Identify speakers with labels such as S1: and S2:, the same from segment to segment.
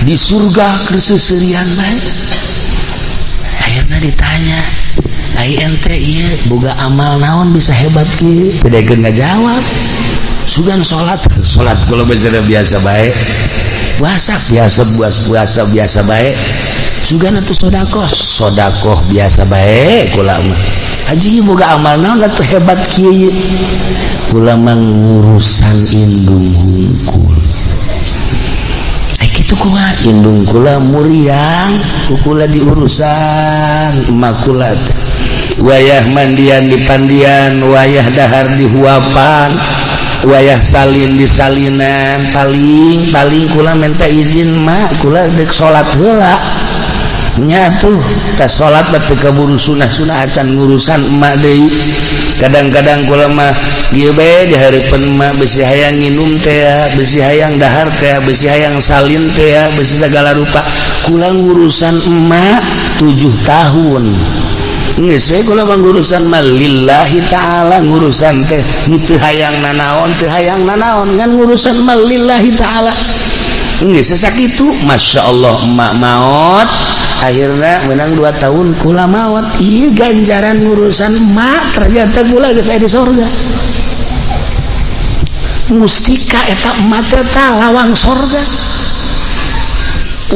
S1: Di surga keur seuseurian bae. Akhirnya ditanya, "Ai ente ieu boga amal naon bisa hebat kieu?" Pedagang ngajawab, "Sugan salat, salat kula biasa biasa bae. Puasa biasa, puasa puasa biasa bae. Sugan atuh sodakoh, sodakoh biasa bae kula mah. Haji boga amal naon atuh hebat kieu?" "Kula mah ngurusan indung hungkul." Ai kitu kumaha? "Indung kula muriang, ku kula diurusan. Emak kula teh wayah mandian di pandian, wayah dahar di huapan, wayah salin di salinan. Paling paling kula minta izin, mak kula dek salat heula nya tuh." Tas salat mah teu kaburu sunah-sunah acan, ngurusan emak deui. "Kadang-kadang kula mah ieu bae di hareupeun emak, besi hayang nginum teh, besi hayang dahar teh, besi hayang salin teh, besi segala rupa. Kula ngurusan emak 7 tahun. Geus we kula mah ngurusan mah lillahi ta'ala. Ngurusan teh teu hayang nanaon, teu hayang nanaon, ngan ngurusan mah lillahi ta'ala." Geus sakitu, Masya Allah, emak maot. Akhirnya menang 2 tahun kula maot. Iya, ganjaran ngurusan emak, ternyata kula geus aya di sorga. Mustika eta emak teh lawang sorga.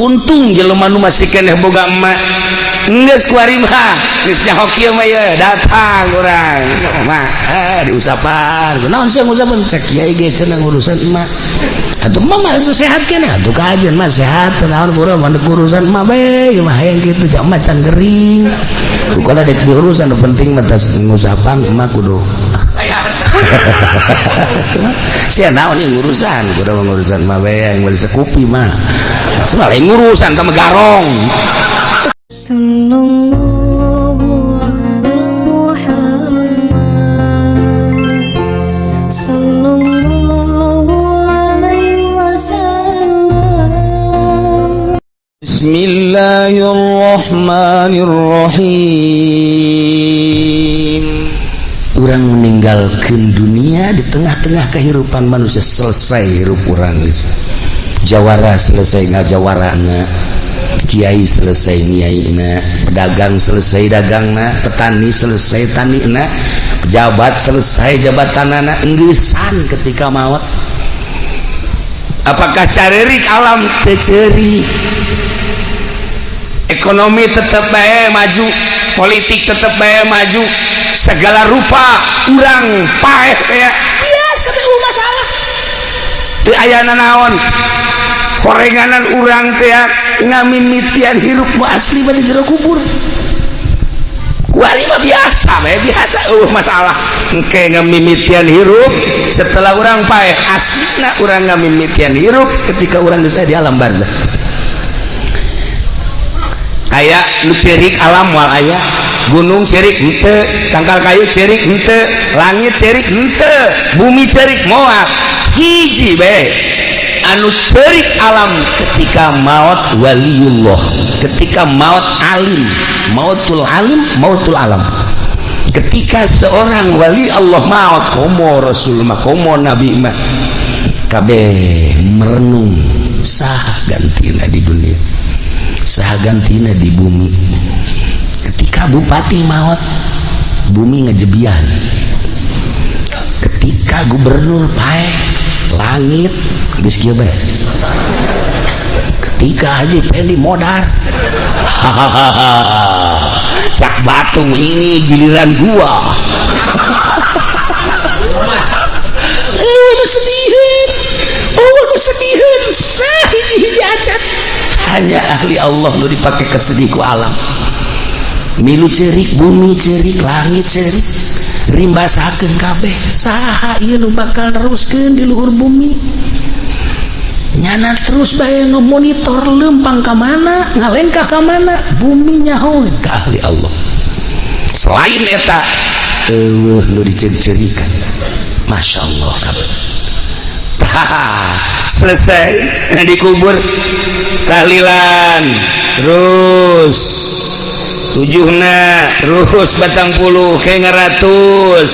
S1: Untung jelema nu masih keneh boga emak. Geus kuari mah geus nyaho kieu mah, ye datang urang mah, ah, diusapan. Naon sih ngusapan? Cek kiai ge cenah ngurusan emak. Atuh emak mah sehat keneh atuh, kajian mah sehat. Naon urang mah urusan emak bae mah, hayang kitu jam mah can gering. Kalau dek diurusan, nu penting mah tas ngusapan emak kudu. Sia naon ieu ngurusan? Kudu ngurusan emak bae yang beli sekupi mah. Semua lain ngurusan sama garong.
S2: صلى الله على محمد صلى الله عليه وسلم.
S3: بسم الله الرحمن الرحيم.
S1: Urang meninggalkan dunia di tengah-tengah kehidupan manusia, selesai hirup urang. Jawara selesai ngajawarana, kiai selesai ngiaina, pedagang selesai dagangna, petani selesai tanina, pejabat selesai jabatanana, enggesan ketika maut. Apakah carerik alam? Teu ceurik. Ekonomi tetap bae maju, politik tetap bae maju, segala rupa. Urang paeh kayak biasa teh, masalah teu aya nanaon horenganan. Urang teh ngamimitian hirup nu asli mah di jero kubur. Kuari mah biasa bae, biasa, masalah. Engke ngamimitian hirup setelah urang paeh, aslina urang ngamimitian hirup ketika urang geus di alam barzah. Aya nu ceurik alam? Moal aya. Gunung ceurik henteu, tangkal kayu ceurik henteu, langit ceurik henteu, bumi ceurik moal. Hiji bae anu ceurik alam ketika maut waliullah, ketika maut alim, mautul alim, mautul alam. Ketika seorang wali Allah maut, komo rasul mah, komo nabi mah, kabeh merenung, saha gantina di dunia, saha gantina di bumi. Ketika bupati maut, bumi ngejebian. Ketika gubernur paeh, langit geus kieu bae. Ketika Haji Pendi modar, hahaha, cak batung, ini giliran gua. Eh, nu sediheun, oh, nu sediheun sah hiji-hiji acan. Hanya ahli Allah nu dipake kesedih ku alam. Milu cerik bumi, cerik langit, cerik rimbasakeun kabeh. Saha ieu nu bakal neruskeun di luhur bumi? Nyana terus bae ngemonitor lempang ka mana, ngalengkah ka mana bumi, nyaho ka ahli Allah. Selain eta eueuh nu diceuk-ceurikan. Masya Allah kabeh. Tah, selesai dikubur, tahlilan terus tujuhna, terus 40 kayak ngeratus,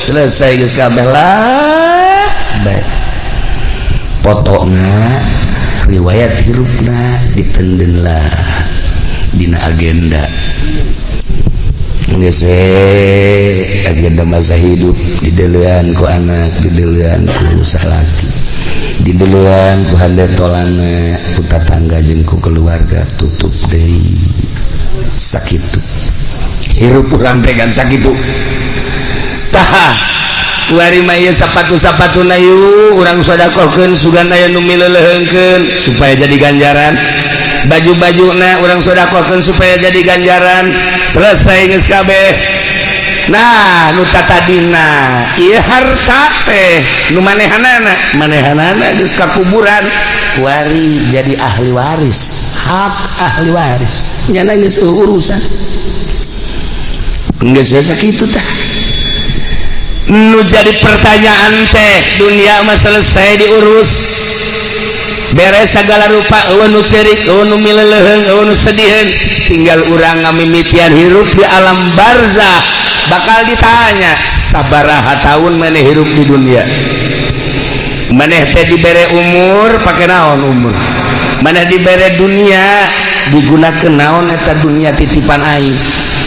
S1: selesai geus kabeh lah. Baik, potongna. Riwayat hirupna ditenden lah dina agenda. Geus agenda masa hidup dideulean ku anak, dideulean ku salaki, dideulean ku hande tolana, ku tatangga jeung ku keluarga, tutup deui. Sakitu hirup urang teh kan sakitu. Tah, kuari mah ieu sapatu-sapatuna yu urang sodakohkeun, sugan aya nu mileuleheungkeun supaya jadi ganjaran. Baju-bajuna urang sodakohkeun supaya jadi ganjaran. Selesai geus kabeh. Nah, nu tatadina ieu harta teh nu manehanana, manehanana geus ka kuburan, kuari jadi ahli waris, hak ahli waris nyana geus urusan geus sakitu. Tah, nu jadi pertanyaan teh, dunia mah selesai diurus, beres segala rupa, euweuh nu ceurik, euweuh nu mileleuheung, euweuh nu sediheun. Tinggal urang ngamimitian hirup di alam barzah. Bakal ditanya, sabaraha tahun maneh hirup di dunia? Maneh teh dibere umur, pake naon umur maneh? Dibere dunia, digunakan naon eta dunia titipan aing?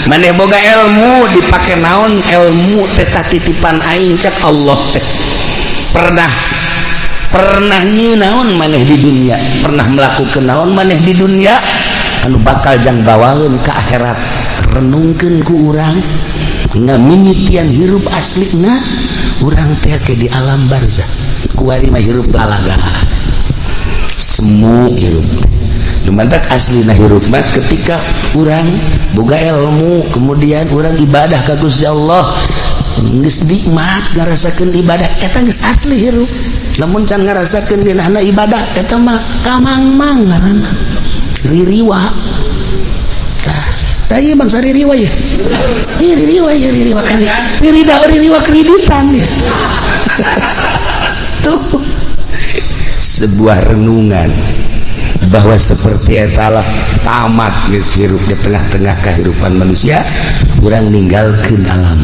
S1: Maneh boga ilmu, dipake naon ilmu teta titipan aing? Cek Allah teh, pernah pernah naon maneh di dunia? Pernah melakukan naon maneh di dunia anu bakal jang bawaeun ke akhirat? Renungkeun ku urang ngamimitian hirup aslina urang teh ke di alam barzah. Kuari mah hirup lalaga semu hirup. Lumantak aslina hirup mah ketika urang boga ilmu, kemudian urang ibadah ka Gusti Allah, geus nikmat ngarasakeun ibadah, eta geus asli hirup. Lamun can ngarasakeun geunahna ibadah, eta mah kamangmang ngaranna, ririwa. Tah, tah, ieu bangsa ririwa ya. Ieu ririwa ya, ririwa ririda, ririwa kreditan ya. Tuh sebuah renungan bahwa seperti etalah tamat geus hirup di tengah-tengah kehidupan manusia. Urang ninggalkeun alam,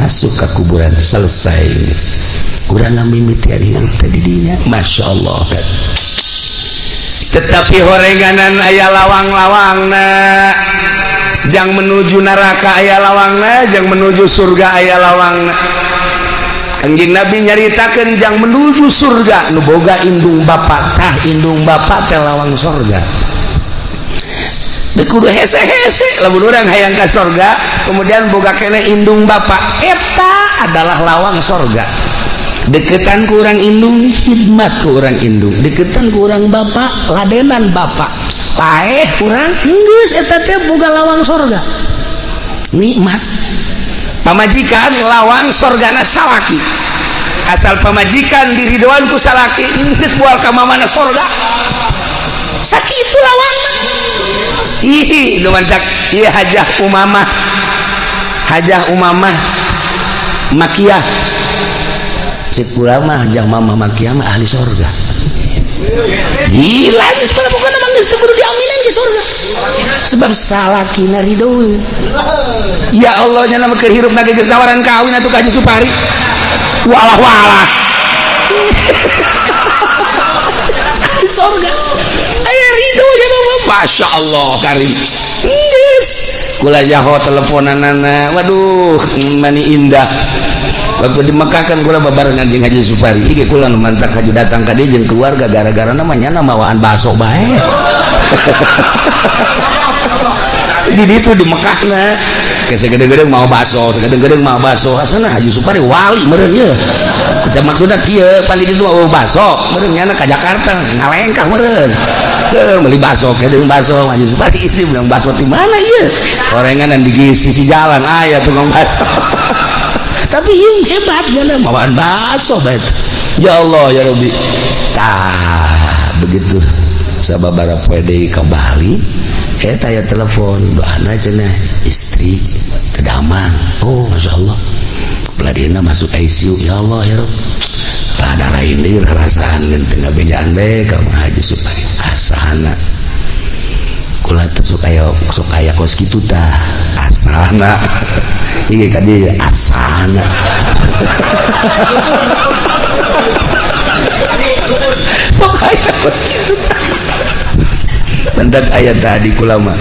S1: asup ke kuburan, selesai. Urang ngamimitian hirup tadi dinya, Masya Allah kan. Tetapi horenganan aya lawang-lawangna. Jang menuju neraka aya lawangna, jang menuju surga aya lawangna. Kanjeng Nabi nyaritakeun jang menuju surga nu boga indung bapak. Tah, indung bapak teh lawang surga. Teu kudu hese-hese lamun urang hayang ka surga, kemudian boga keneh indung bapak, eta adalah lawang surga. Deketan ku urang indung, khidmat ku urang indung. Deketan ku urang bapak, ladenan bapak, paeh urang, geus eta teh boga lawang surga, nikmat. Pamajikan lawang sorgana salaki. Asal pamajikan diridoan ku salaki, geus bual ka mamana sorga. Sakitu lawang. Ih, nu mantak ieu Hajah Umamah, Hajah Umamah Makiyah. Cek kula mah Hajah Mamah Makiyah mah ahli sorga. Gila geus pada, pokokna mah geus teu kudu diaminan ke surga sebab salakina ridho. Ya Allah, nya nama keur hirup geus nawaran kawin atuh ka Haji Supari. Walah walah, ahli sorga aya ridho nya mah. Masya Allah karim. Geus kula jaho teleponanana, waduh, mani indah. Waktu di Mekah kan kula babarengan jeung Haji Supari. Iki kula nu mantak haji datang ka dieu jeung keluarga gara-gara namanya mawaan baso bae di ditu di Mekah na. Kayak segede-gede mau baso, segede-gede mau baso. Asana Haji Supari wali meureun ye. Kita maksudna kieu, pan di ditu mau baso, meureun nyana ka Jakarta ngalengkah meureun. Heuh, beli baso, kedeung baso Haji Supari isi bilang, baso di mana ieu? Orengan di sisi jalan aya tukang baso. Tapi yang hebat nyana mawaan baso bae. Ya Allah ya Rabbi. Tah, begitu sababara poe deui ka Bali, eta ya telepon, doana cenah istri kedamang. Oh, Masya Allah, peladina masuk ICU. Ya Allah ya Rabb, rada lain deui rarasaan teu ngabejaan bae ka Haji Supari. Asana kula teh sok aya, sok aya kos kitu. Tah, asana ieu ka dieu, asana sok Aya kos kitu. Bentak aya tadi kula mah.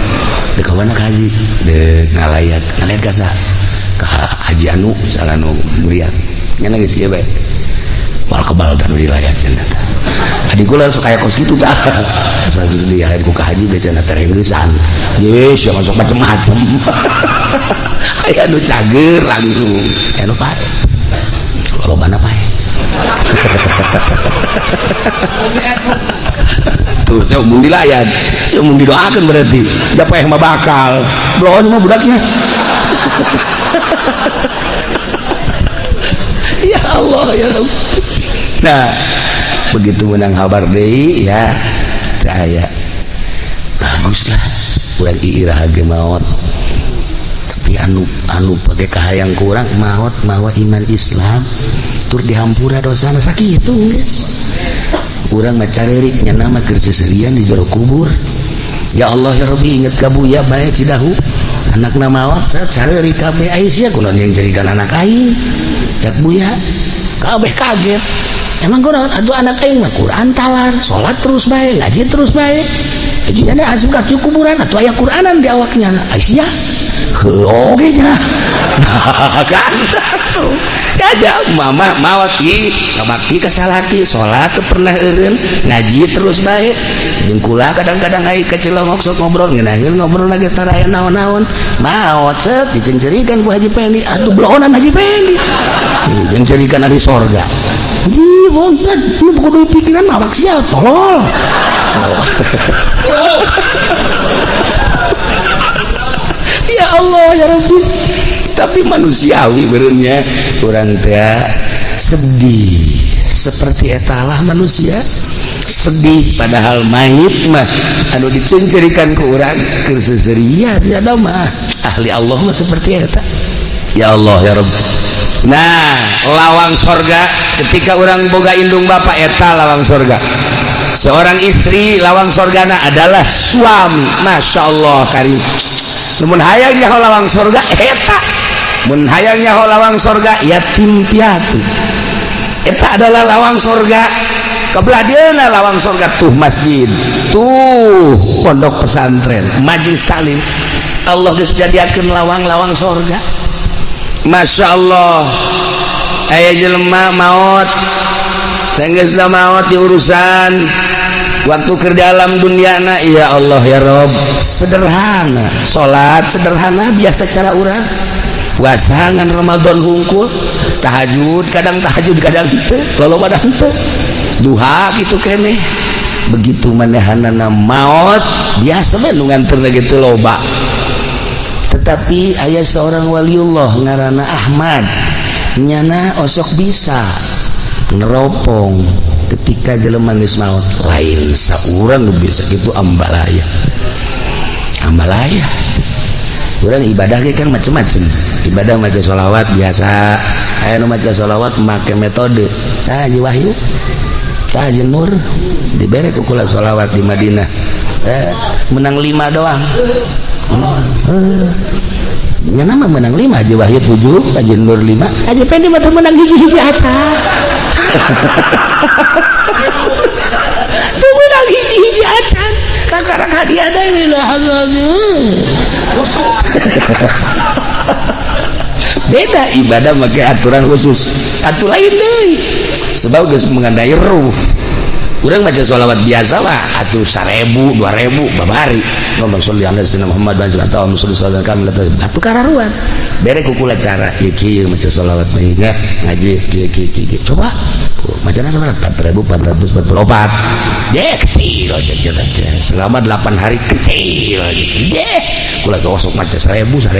S1: Dek ka mana ka haji? Dek ngalayat. Ngalayat ka saha? Ka Haji Anu, misalnya anu muriat. Nya geus kieu bae. Moal kebal tah nu dilayat cenah tah. Adi kula sok aya kos kitu tah. Satu dilayat ku ka haji teh cenah terengeusan. Ye, sia masuk macem-macem. Aya nu cager langsung. Aya nu pae. Lolobana pae. Tuh, saya umum dilayat, saya umum didoakan berarti. Da paeh mah bakal. Bloon mah budaknya. Ya Allah ya Rabb. Nah, begitu menang kabar deui ya, teu aya. Bagus lah, urang ieu ge maot. Tapi anu anu pake kahayang kurang maot mawa iman Islam tur dihampura dosana sakitu geus. Urang mah carerik nya nama keur seserian di jero kubur. Ya Allah ya Rabbi inget ka Buya bae Cidahu. Anakna maot carerik kabeh ai sia kunaon yang jerikan anak aing. Cak Buya kabeh kaget. Emang kunaon atuh anak aing mah Quran talar, salat terus bae, ngaji terus bae. Jadi ada asup ka kuburan atuh aya Quranan di awaknya. Ai sia heuh oge nya. Nah, kan tuh. Kaja mama maot ih ngabakti ka salaki, salat teu pernah eureun, ngaji terus bae. Jeung kula kadang-kadang ai ka Cilongok sok ngobrol ngeunaheun ngobrol lagi tara aya naon-naon. Maot set diceungceurikan ku Haji Pendi, atuh blohonan Haji Pendi. Jeung cerikan ahli sorga. Ih, wonten nu kudu pikiran awak sia tolol. Ya Allah ya Rabbi. Tapi manusiawi beureunya urang teh sedih. Seperti etalah manusia sedih padahal mayit mah anu dicencerikan ku urang keur seuseurian ya mah ahli Allah mah seperti eta. Ya Allah ya Rabb. Nah, lawang sorga ketika orang boga indung bapak eta lawang sorga. Seorang istri lawang sorgana adalah suami. Masya Allah karim. Namun hayang nyaho lawang sorga eta. Mun hayang nyaho lawang sorga yatim piatu. Eta adalah lawang sorga. Kebelah dieuna lawang sorga tuh masjid, tuh pondok pesantren, majelis taklim. Allah geus jadiakeun lawang-lawang sorga. Masya Allah, aya jelema maot, sanggeus maot di urusan waktu keur dalam duniana, ya Allah ya Rob, sederhana, salat sederhana biasa cara urang, puasa ngan Ramadan hungkul, tahajud kadang henteu, loloba henteu, duha kitu keneh. Begitu manehanana maot biasa we nu nganterna gitu loba. Tetapi aya seorang waliullah ngaranna Ahmad nyana osok bisa neropong ketika jelema geus maot lain saurang nu bisa kitu ambalaya. Ambalaya. Urang ibadah ge kan macem-macem. Ibadah maca sholawat biasa. Aya nu maca sholawat make metode. Tah Haji Wahyu, tah Haji Nur dibere ku kula sholawat di Madinah. Menang 5 doang. Nya nama menang 5, Haji Wahyu 7, Haji Nur 5, Haji Pendi mah teu menang hiji-hiji acan. Teu menang hiji-hiji acan. Kakarang hadiah deui lah. Beda ibadah make aturan khusus. Atuh lain deui. Sebab geus mengandai ruh. Urang baca sholawat biasa lah atuh 1000, 2000 babari. Allahumma sholli ala sayyidina Muhammad wa ala alihi wa sahbihi. Atuh kararuan. Bere ku kula cara ieu kieu maca sholawat mah ngaji kieu kieu kieu. Coba macana sabaraha 4444. Deh kecil aja selama 8 hari kecil aja. Deh kula gosok maca 1000 1000.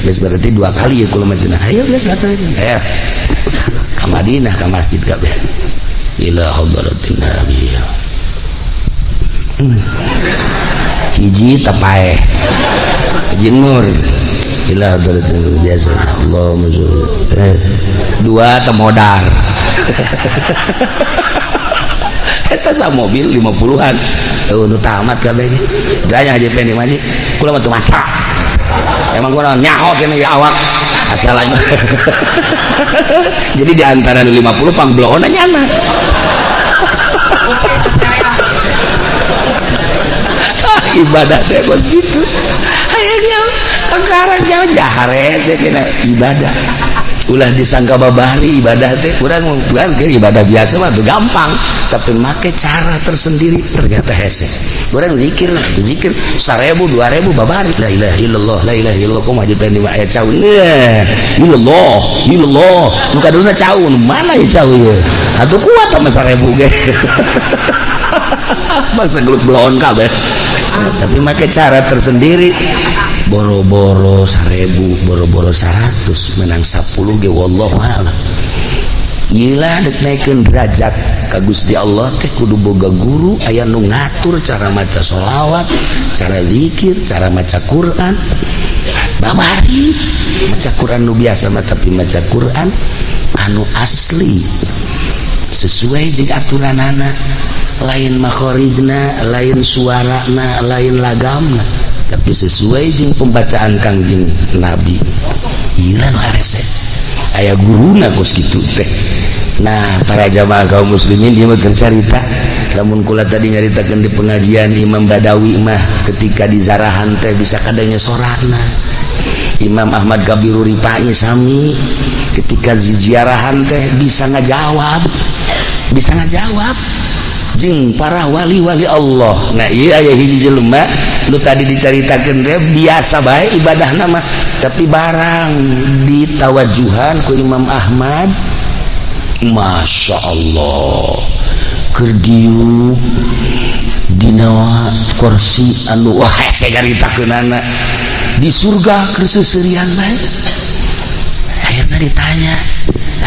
S1: Geus berarti 2 kali ya kula macana. Ayo geus atuh. Ka Madinah ka masjid kabeh. Ila hadratin nabi. Hiji tepae. Hiji nur. Ila hadratin nabi biasa. Allahumma sholli. 2 temodar. Eta sa mobil 50-an. Nu tamat kabeh. Tanya Haji Pendi mah kula mah teu maca. Emang kula nyaho cenah awak. Asal aja. Jadi di antara 50 pangblokona nyana. Ibadah teh kos gitu. Hayang jauh, sekarang jauh jaharese cenah ibadah. Ulah disangka babari ibadah teh urang bukan ibadah biasa mah tuh gampang, tapi make cara tersendiri ternyata hese. Urang zikir lah, zikir 1000 2000 babari la ilaha illallah la ilaha illallah kumaha jeung di aya cau. Illallah illallah nu kaduna cau nu mana ya cau ieu? Atuh kuat sama 1000 ge. Bangsa gelut belon kabeh. Tapi make cara tersendiri boro-boro 1000 boro-boro 100 menang 10 ge wallahu a'lam. Iyalah dek naikeun derajat ka Gusti Allah teh kudu boga guru aya nu ngatur cara maca sholawat, cara zikir, cara maca Quran. Babari maca Quran nu biasa mah tapi maca Quran anu asli sesuai jeung aturanana, lain makhorijna, lain suarana, lain lagamna, tapi sesuai jeung pembacaan Kangjeng Nabi. Ieu nu harese aya guruna kos kitu teh. Nah, para jamaah kaum muslimin ieu mah carita. Lamun kula tadi nyaritakeun di pengajian Imam Badawi mah ketika di zarahan teh bisa kadanya sorana. Imam Ahmad Kabiru Rifai sami ketika ziarahan teh bisa ngajawab. Bisa ngajawab jeung para wali-wali Allah. Nah, ieu aya hiji jelema nu tadi dicaritakeun teh biasa bae ibadahna mah, tapi barang ditawajuhan ku Imam Ahmad, Masya Allah, keur diuk dina kursi anu wah saya caritakeunana di surga keur seuseurian bae. Akhirna ditanya,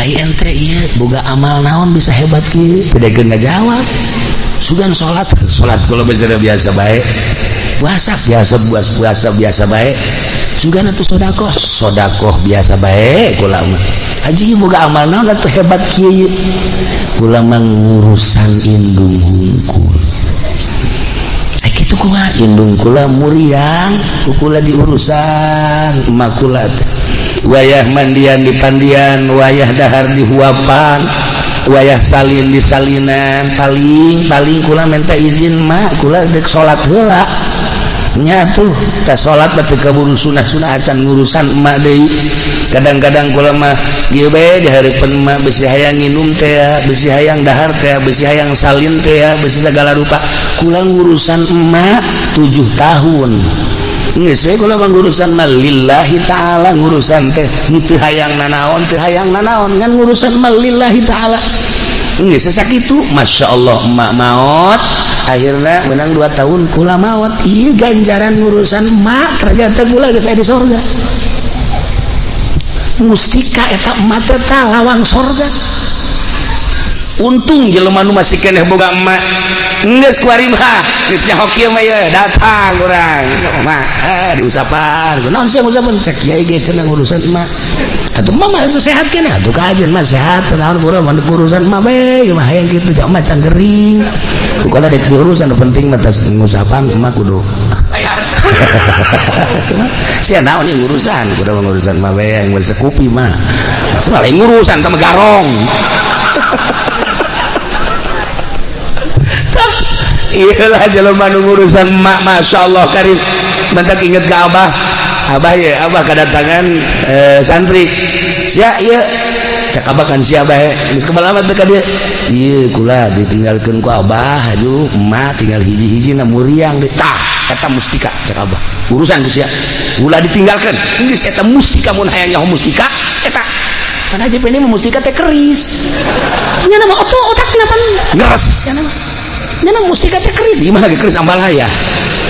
S1: ai ente ieu boga amal naon bisa hebat kieu? Teu ngajawab. Sugan salat, salat kula bicara biasa bae. Puasa biasa puasa biasa bae. Sugan atuh sedekah, sedekah biasa bae kula mah. Haji boga amal naon atuh hebat kieu? Kula mah ngurusan indung hungkul. Ai kitu kumaha indung kula muriang, ku kula diurusan emak kula teh. Wayah mandian di pandian, wayah dahar di huapan, wayah salin di salinan, paling paling kula minta izin mak kula dek salat heula. Nya tuh ka salat mah teu kaburu sunah-sunah acan ngurusan emak deui. Kadang-kadang kula mah ieu bae di hareupeun emak besi hayang nginum teh, besi hayang dahar teh, besi hayang salin teh, besi segala rupa. Kula ngurusan emak 7 tahun. Geus we kula mah ngurusan mah lillahi ta'ala, ngurusan teh teu hayang nanaon, teu hayang nanaon, ngan ngurusan mah lillahi ta'ala. Geus sakitu, Masya Allah emak maot, akhirna menang 2 tahun kula maot. Ieu ganjaran ngurusan emak ternyata kula geus aya di sorga. Mustika eta emak teh lawang sorga. Untung jelema nu masih keneh boga emak. Geus kuari mah, geus nyaho kieu mah ye, datang urang. Emak, diusapan. Naon sih ngusapan? Cek kiai ge cenah ngurusan emak. Atuh emak mah sehat keneh, atuh kajeun mah sehat, naon urang mah urusan emak bae, mah hayang kitu jauh mah can gering. Kukala dek diurusan nu penting mah tas ngusapan emak kudu. Cuma sia naon ieu ngurusan, kudu ngurusan emak bae yang sekupi mah. Cuma lain ngurusan teh garong. Iyalah jelema nu ngurusan emak, Masya Allah karim. Mantak inget ke abah, abah ya abah kedatangan santri. Sia ieu cak abah kan sia bae geus kebal amat teh ka dieu. Ieu kula ditinggalkeun ku abah aju emak tinggal hiji-hiji na muriang deui. Tah eta mustika cak abah. Urusan ku sia. Ulah ditinggalkeun. Geus eta mustika mun hayang nyaho mustika eta. Kan aja ini mustika teh keris. Nya nama otak kenapa ngeres nya nama. Nya nama mustika teh keris. Gimana ge keris ambalaya?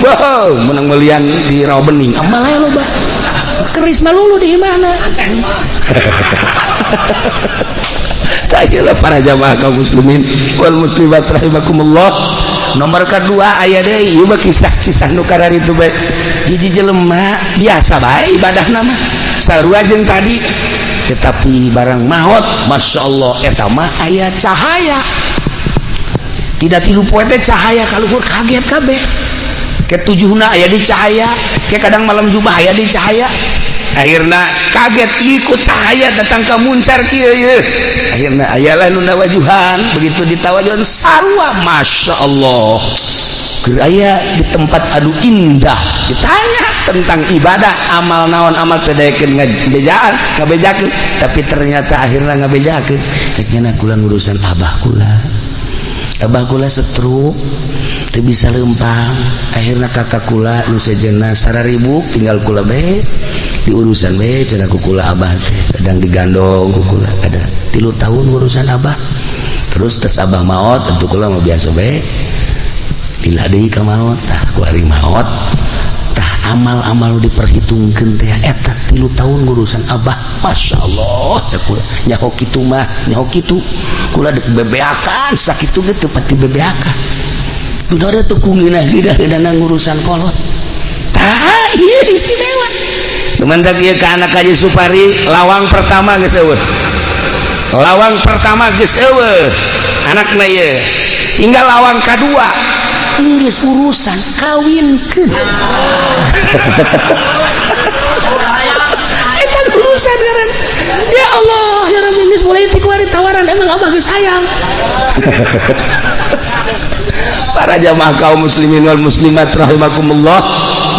S1: Wow, menang melian di Rawa Bening. Ambalaya loba. Keris mah lulu di mana? Tahilah para jamaah kaum muslimin wal muslimat rahimakumullah. Nomor kedua aya deui ieu mah kisah-kisah nu kararitu bae. Hiji jelema biasa bae ibadahna mah. Sarua jeung tadi. Tetapi barang maot, Masya Allah eta mah aya cahaya. Tidak tilu poe teh cahaya kaluhur kaget kabeh. Ketujuhna aya di cahaya, ke kadang malam Jumat aya di cahaya. Akhirna kaget ikut cahaya datang ke muncar kieu ieu. Akhirna ayalah nu nawajuhan, begitu ditawajuhan sarua, Masya Allah. Keur aya di tempat adu indah, ditanya tentang ibadah, amal naon, amal teu daekeun ngabejaan, ngabejakeun, tapi ternyata akhirna ngabejakeun. Cek nya kula ngurusan abah kula. Abah kula stroke, teu bisa lempang. Akhirna kakak kula nu sejenna sararibuk, tinggal kula bae diurusan bae cenah ku kula abah teh. Kadang digandong ku kula, ada 3 tahun urusan abah. Terus tes abah maot, tentu kula mah biasa bae. Lila deui ka maot, tah ku ari maot, tah amal-amal diperhitungkeun teh eta 3 tahun ngurusan abah. Masya Allah, cek kula nyaho kitu mah, nyaho kitu kula dek bebeakan sakitu ge teu pati bebeakan. Udah ada tuh kunginah-ginah ngurusan kolot. Tah ieu istimewa. Teman ieu ka anak Haji Supari, lawang pertama geus eueuh. Lawang pertama geus eueuh. Anakna ieu. Tinggal lawang kadua. Geus urusan kawinkeun. Eta urusan ngaran. Ya Allah, ya Rabbi, geus mulai ti kuari tawaran, emang abah geus hayang. Para jamaah kaum muslimin wal muslimat rahimakumullah,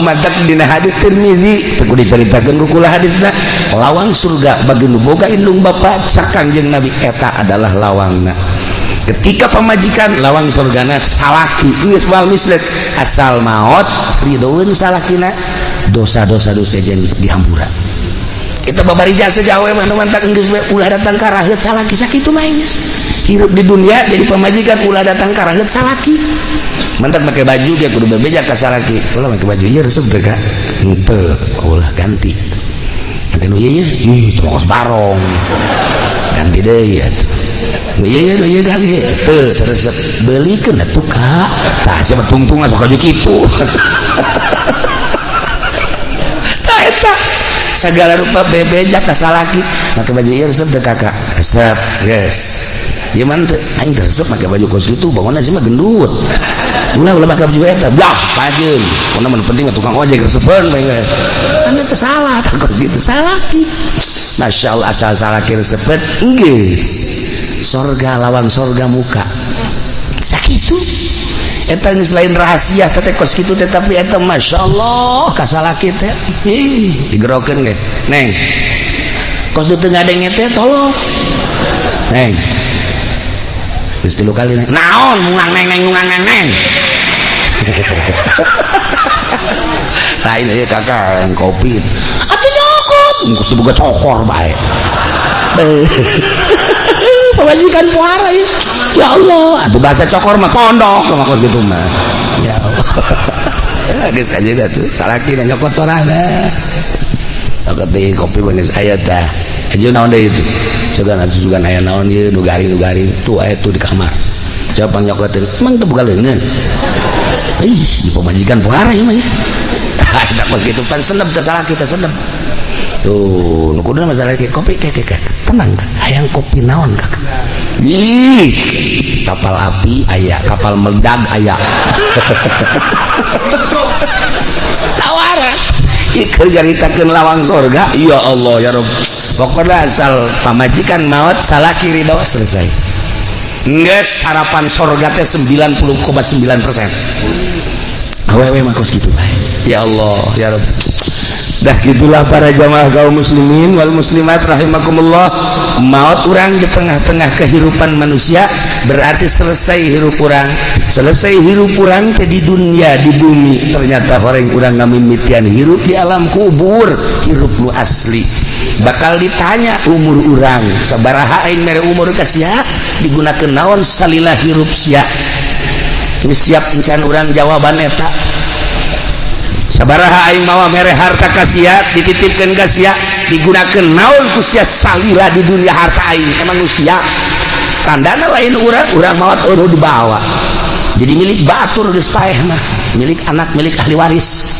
S1: matak dina hadis Tirmizi teu kudu dicaritakeun ku kula hadisna, lawang surga bagi nu boga indung bapa, cak Kangjeng Nabi, eta adalah lawangna. Ketika pamajikan, lawang surgana salaki, geus moal mislet, asal maot ridhoeun salakina, dosa-dosa nu sejen dihampura. Kita babari jasa jawe mah nu mantak geus we ulah datang ka raheut salaki, sakitu mah geus. Hirup di dunia jadi pamajikan ulah datang ka raheut salaki. Mantak make baju ge kudu bebeja ka salaki. Ulah make baju ieu resep teh ka? Henteu, ulah ganti. Make nu ieu ih teu kos barong. Ganti deui atuh. Nu ieu nu ieu gage teu resep, beulikeun atuh ka. Tah sia tungtung sok aju kitu. Tah eta segala rupa bebeja ka salaki. Make baju ieu resep teu kakak? Resep, geus. Ieu mah teu aing teu resep make baju kos kitu, bangunna sih mah gendut. Ulah ulah make baju eta, blah pajeun. Pokona mah nu penting mah tukang ojek resepeun bae geus. Kan teu salah tah kos kitu salaki. Masya Allah, asal salaki resepet geus. Sorga, lawang sorga muka. Sakitu. Eta geus lain rahasia teh kos kitu teh, tapi eta Masya Allah ka salaki teh. Ih, digerokeun ge. Neng. Kos nu teu ngadenge teh tolong. Neng. Geus 3 kali neng. Naon mungang neng neng mungang neng neng. Lain ieu kakak yang kopi. Atuh nyokot, geus boga cokor bae. Pamajikan puara ya. Ya Allah, atuh bahasa cokor mah pondok mah kos kitu mah. Ya Allah. Geus aja atuh salaki na nyokot sorana. Nyokot deui kopi mah geus aya tah. Aja naon deui itu. Sugan atuh sugan aya naon ieu nu garing-garing tuh aya tuh di kamar. Coba nyokotin, emang teu boga leungeun. Ih, pamajikan puara ieu mah ya. Tah eta kos kitu pan senep teh salaki teh senep. Tuh, nu kudu masalah ke kopi ke ke tenang, hayang kopi naon kakak? Ih, kapal api aya, kapal meledak aya. Tawaran. Ieu keur nyaritakeun lawang sorga, ya Allah ya Rabb. Pokoknya asal pamajikan maot salaki ridho selesai. Geus harapan sorga teh 90,9%. Awewe mah kos kitu bae. Ya Allah ya Rabb. Dah gitulah para jamaah kaum muslimin wal muslimat rahimakumullah. Maut urang di tengah-tengah kehidupan manusia berarti selesai hirup urang. Selesai hirup urang teh di dunia, di bumi. Ternyata orang urang ngamimitian hirup di alam kubur, hirup nu asli. Bakal ditanya umur urang, sabaraha aing mere umur ka sia, digunakeun naon salila hirup sia. Geus siap encan urang jawaban eta. Sabaraha aing mawa mere harta ka sia, dititipkeun ka sia, digunakeun naon ku sia salila di dunia harta aing. Emang nu sia tandana lain urang, urang maot eueuh dibawa. Jadi milik batur geus paeh mah, milik anak, milik ahli waris.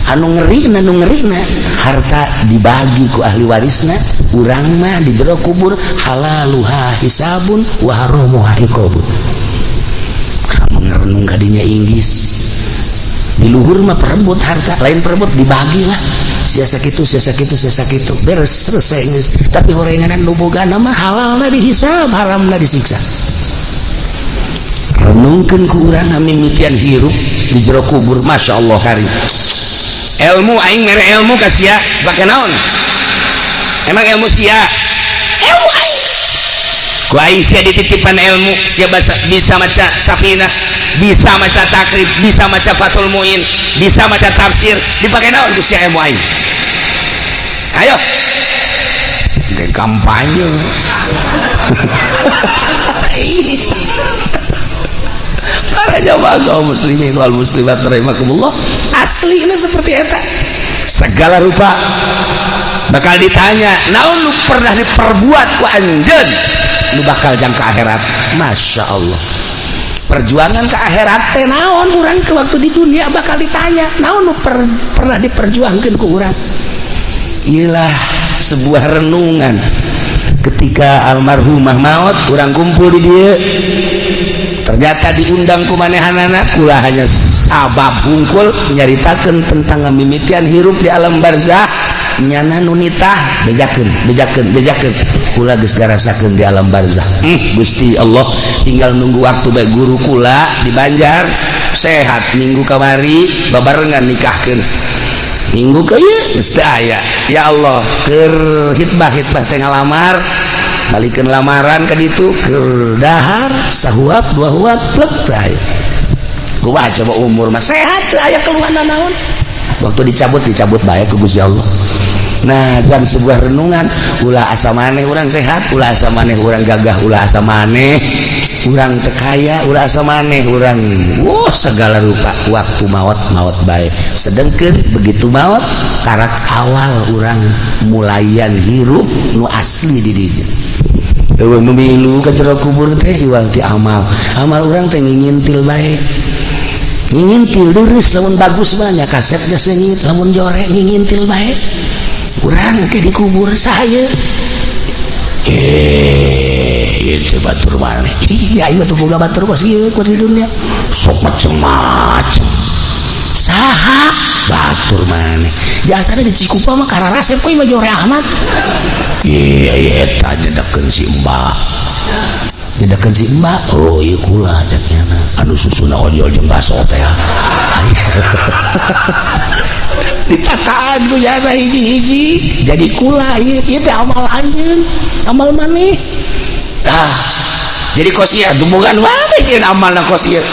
S1: Anu ngerina, nu ngerina harta dibagi ku ahli warisna, urang mah di jero kubur halaluha hisabun wa haramuha iqabun. Lamun ngerenung kadinya Inggris. Di luhur mah perebut harta, lain perebut, dibagi lah. Sia sakitu, sia sakitu, sia sakitu, beres, selesai geus. Tapi horenganan nu bogana mah halalna dihisab, haramna disiksa. Renungkeun ku urang mimitian hirup di jero kubur. Masya Allah karim. Ilmu aing mere ilmu ka sia bake naon? Emang ilmu sia? Ilmu aing ku aing sia dititipan ilmu. Sia bisa maca Safinah, bisa maca Takrib, bisa maca Fathul Muin, bisa maca tafsir. Dipakai naon ku sia ilmu aing? Ayo. Kayak kampanye. Para jamaah kaum muslimin wal muslimat rahimakumullah, aslinya seperti eta. Segala rupa bakal ditanya, naon lu pernah diperbuat ku anjeun lu bakal jangka akhirat. Masya Allah, perjuangan ke akhirat teh naon urang ke waktu di dunia bakal ditanya, naon lu pernah diperjuangkan ku urang. Iyalah, sebuah renungan ketika almarhumah maut, urang kumpul di dia, ternyata diundang ku manehanana. Kula hanya sabab hungkul nyaritakeun tentang mimitian hirup di alam barzah. Nyana nu nitah, bejakeun, bejakeun, bejakeun. Kula geus ngarasakeun di alam barzah. Gusti Allah, tinggal nunggu waktu bae. Guru kula di Banjar sehat, minggu kamari babarengan nikahkeun, minggu ke ieu geus teu aya. Ya Allah, keur hitbah, hitbah teh ngalamar, balikeun lamaran ka ditu, keur dahar sahuap dua huap, plek, teu aya. Kumaha coba, umur mah sehat, teu aya keluhan naon. Waktu dicabut, dicabut bae ku Gusti Allah. Nah, dan sebuah renungan, ulah asa maneh urang sehat, ulah asa maneh urang gagah, ulah asa maneh urang teu kaya, ulah asa maneh urang wah segala rupa. Waktu maut, maut bae. Sedengkeun begitu maut, karak awal urang mulayan hirup nu asli di dinya. Eueuh nu milu ka jero kubur teh iwal ti amal. Amal urang teh ngingintil bae, ngingintil leres. Lamun bagus mah nya kasepnya seungit, lamun jorek ngingintil bae. Urang ke dikubur, saha? Eh, itu batur maneh. Iya, ayo tuh boga batur kos ieu kos di dunia sok macem-macem. Saha batur maneh? Jasana di Cikupa mah kararasep kok mah jore amat. Iya iya, eta nyedekeun si Mbak, nyedekeun si Mbak. Oh iya, kula cek nyana anu susuna ojol jeung baso teh ditataan ku nyana hiji-hiji jadi kula. Ieu ieu teh amal anjeun, amal maneh. Ah, jadi kos ieu dumungan mana jeung amalna kos ieu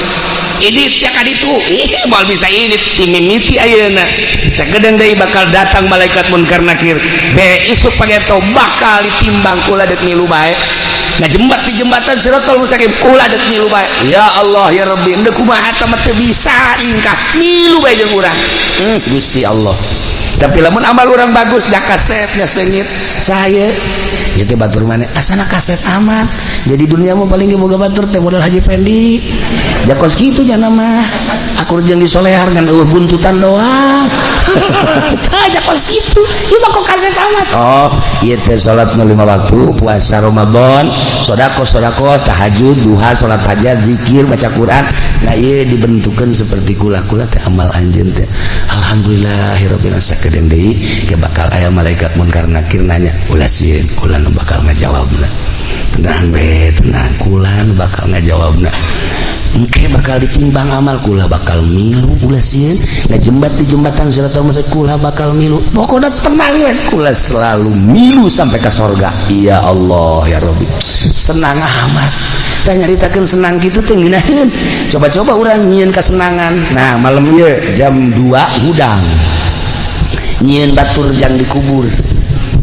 S1: ini ya ka ditu. Ih, moal bisa ini timimiti ayeuna. Sakedeung deui bakal datang malaikat munkar nakir be isuk pageto, bakal ditimbang. Kula dek milu bae, ngajembat di jembatan Siratal Mustaqim, kula dek milu bae. Ya Allah ya Rabbi, endek kumaha teh mah teu bisa ingkah, milu bae jeung urang. Gusti Allah, tapi lamun amal urang bagus dah kasetnya seungit saya itu batur maneh asana kaset amat. Jadi dunia mah paling ge boga batur teh modal Haji Pendi jakos kitu. Jana mah akur jeung disolehar ngan eueuh buntutan doang. Tah, jakos kitu ieu mah kok kaset amat. Oh ieu teh salat nu lima waktu, puasa Ramadan, sedekah, sedekah, tahajud, duha, salat hajat, zikir, baca Quran. Nah, ieu dibentukeun seperti kula-kula teh amal anjeun teh. Alhamdulillahirabbil alamin. Sakedeung deui ke bakal aya malaikat munkar nakir nanya. Ulah sieun, kula nu bakal ngajawabna. Tenang be, tenang, kula nu bakal ngajawabna. Engke bakal ditimbang amal, kula bakal milu. Ulah sieun, ngajembat di jembatan Siratal Mustaqim, kula bakal milu. Pokoknya tenang we, kula selalu milu sampai ke sorga. Ya Allah ya Rabbi, senang amat. Tah, nyaritakeun senang kitu teh ngeunaheun. Coba-coba urang nyieun kesenangan. Nah, malam ieu jam 2 hudang nyieun batur jang dikubur.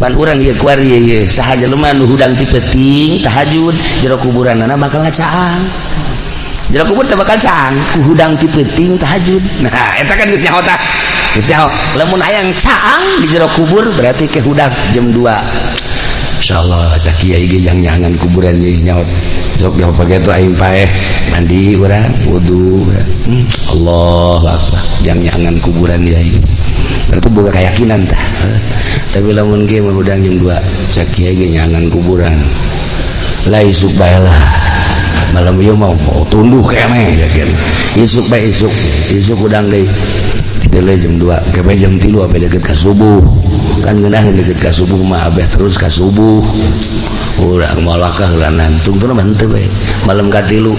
S1: Pan urang ieu kuari ieu saha jelema nu hudang ti peuting tahajud, jero kuburanana bakal ngacaang. Jero kubur teh bakal caang ku hudang ti peuting tahajud. Nah, eta kan geus nyaho. Tah, geus nyaho, lamun hayang caang di jero kubur berarti ke hudang jam 2. Insyaallah cak kiai ge jang nyangan kuburan ieu nyaho. Sok nyaho pake tu aing paeh mandi urang, wudu urang. Allahu akbar, jang nyangan kuburan ieu berarti boga keyakinan. Tah, tapi lamun ge mah hudang jam 2 cak kiai ge nyangan kuburan lah, isuk bae lah. Malam ieu mau mau tunduh keneh cak kiai, isuk bae, isuk isuk hudang deui. Dideuleu jam 2 ke jam 3 abeh deket ka subuh. Kan ngeunah deket ka subuh mah abeh terus ka subuh. Urang malakah heula nantung teu mah henteu bae. Malam katilu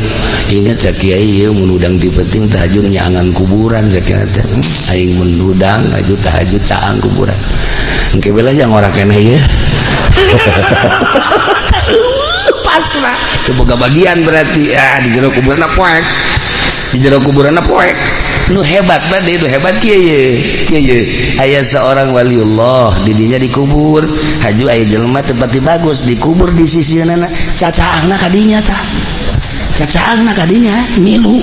S1: inget cak kiai ieu mun hudang ti peuting tahajud nyaangan kuburan cak kiai teh. Aing mun hudang aju tahajud caang kuburan. Engke bela jang ora keneh ieu. Pasrah. Teu boga bagian berarti ah di jero kuburan poek. Di jero kuburan poek. Nu hebat bade nu hebat kieu ye. Kieu ye. Aya seorang waliullah didinya dikubur, haju aya jelema teu pati bagus dikubur di sisieunana cacaangna kadinya tah. Cacaangna kadinya milu.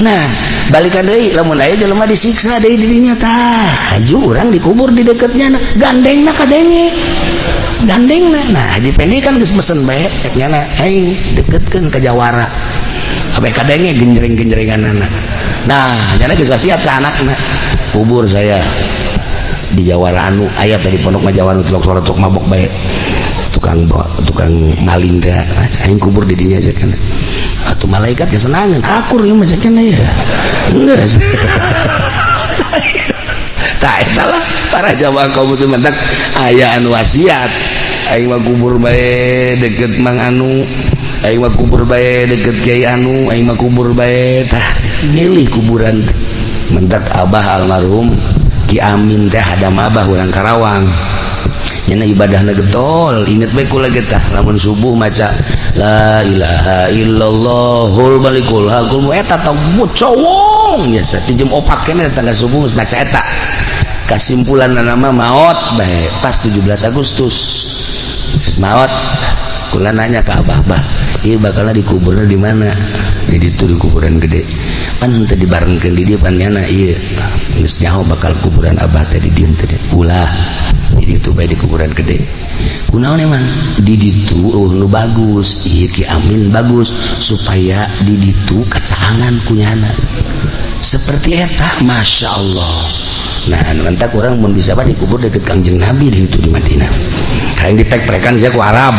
S1: Nah, balikan deui lamun aya jelema disiksa deui didinya tah. Haju urang dikubur di deketnya gandengna kadenge. Gandengna. Nah, Haji Pendi kan geus mesen bae cek nyana aing deketkeun ka jawara. Abeh kadenge genjreng-genjrenganana. Nah, nyana geus wasiat ka anakna. Kubur saya di jawara anu aya tadi pondok mah jawara tilok sorocok mabok bae. Tukang tukang maling teh aing kubur di dinya cek kana. Atuh malaikat ge senangeun akur ieu mah cek kana ya. Geus. Tah eta lah para jamaah kaum muslimin aya anu wasiat aing mah kubur bae deket Mang Anu, aing mah kubur bae deket Kiai Anu, aing mah kubur bae tah milih kuburan teh. Mentak abah almarhum Ki Amin teh hadam abah urang Karawang. Nyana ibadahna getol, inget bae kula ge tah lamun subuh maca la ilaha illallahul malikul hakul eta tah cowong biasa ti jam 4 keneh tangga subuh geus maca eta. Kasimpulan nama maot bae pas 17 Agustus. Maot kula nanya ke abah, bah ieu bakalna dikuburna di mana? Di ditu di kuburan gede. Pan henteu dibarengkeun di dieu pan nyana ieu geus nyaho bakal kuburan abah teh di dieu teh. Ulah di ditu bae di kuburan gede. Kunaon emang di ditu eueuh nu bagus, ieu Ki Amin bagus supaya di ditu kacaangan kunyana. Seperti eta, Masya Allah. Nah, mantak urang mun bisa mah dikubur deket Kangjeng Nabi di ditu di Madinah. Hayang dipek-pekan sia ku Arab.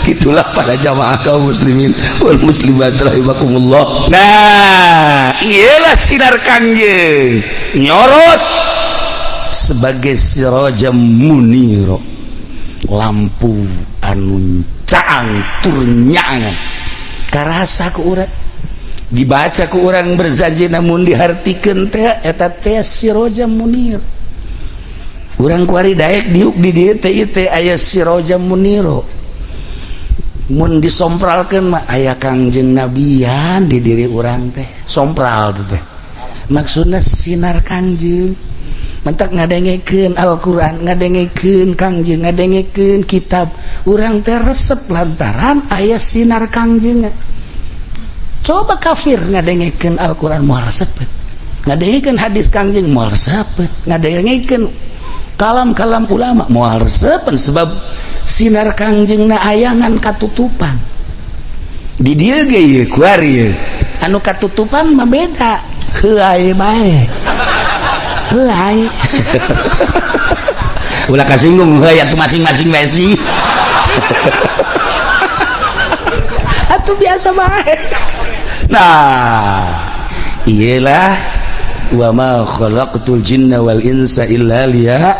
S1: Itulah para jamaah kaum muslimin wal muslimat rahimakumullah. Nah, iyalah sinar Kangjeng nyorot sebagai siraja muniro, lampu anu caang tur nyaangan. Karasa ku urang dibaca ku urang berzanji namun dihartikeun teh eta teh siraja munir. Urang kuari daek diuk di dieu teh ieu teh aya siraja muniro. Mun disompralkeun mah aya Kangjeng Nabian di diri urang teh. Sompral teh teh. Maksudna sinar Kangjeng. Mentak ngadengekeun Al-Qur'an, ngadengekeun Kangjeng, ngadengekeun kitab. Urang teh resep lantaran aya sinar Kangjeng. Coba kafir ngadengekeun Al-Qur'an moal resep. Ngadengekeun hadis Kangjeng moal resep. Ngadengekeun kalam-kalam ulama moal resep sebab sinar Kangjengna ayangan katutupan. Di dieu ge ieu kuari ieu. Anu katutupan mah beda. Heuay bae. Heuay. Ulah kasinggung heuay atuh masing-masing bae sih. Atuh biasa bae. Nah, iyalah wa ma khalaqtul jinna wal insa illa liya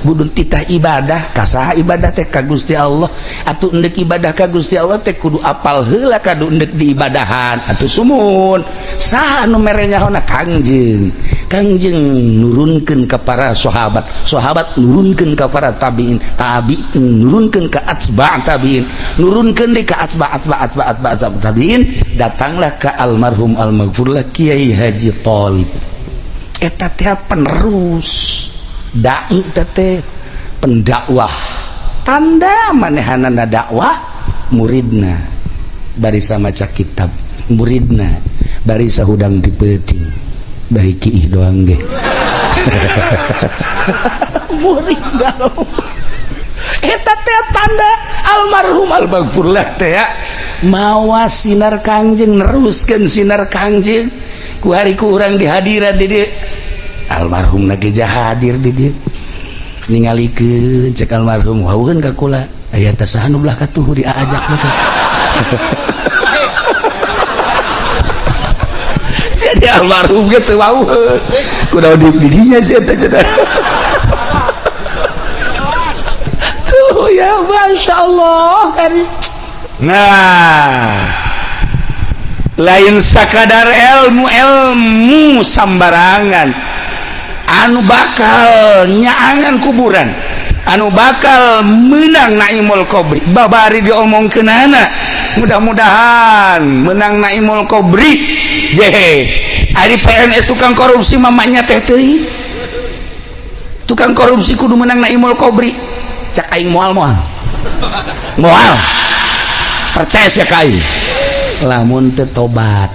S1: budun titah ibadah kasaha ibadah teh ka Gusti Allah atuh endek ibadah ka Gusti Allah teh kudu apal heula kadu endek diibadahan atuh sumun saha anu mere nyahona Kangjeng. Kangjeng nurunkeun ka para sahabat, sahabat nurunkeun ka para tabiin, tabiin nurunkeun ka atsba tabiin, nurunkeun deui ka atsba atsba atsba atsba atsba tabiin, datanglah ka almarhum almaghfurlah Kiai Haji Thalib. Eta teh penerus dai teh pendakwah, tanda manehanana dakwah muridna barisa maca kitab, muridna barisa hudang di peuting, bari kiih doang ge. Muridna eta teh tanda almarhum almaghfurlah teh mawa sinar Kangjeng, neruskeun sinar Kangjeng ku hari ku urang dihadiran di dieu. Almarhum na ge hadir di dieu ningalikeun cek almarhum wauheun ka kula aya teh saha nu belah katuhu diajak teh. Almarhum ge teu wauh. Kudu di dinya sih eta cenah. Tuh ya Masya Allah. Nah, lain sakadar ilmu ilmu sambarangan anu bakal nyaangan kuburan, anu bakal menang Naimul Qobri. Babari diomongkeunana, mudah-mudahan menang Naimul Qobri. Jehe, ari PNS tukang korupsi mamanya teh teuing. Tukang korupsi kudu menang Naimul Qobri. Cak aing moal moal. Moal. Percaya sia ka aing. Lamun teu tobat.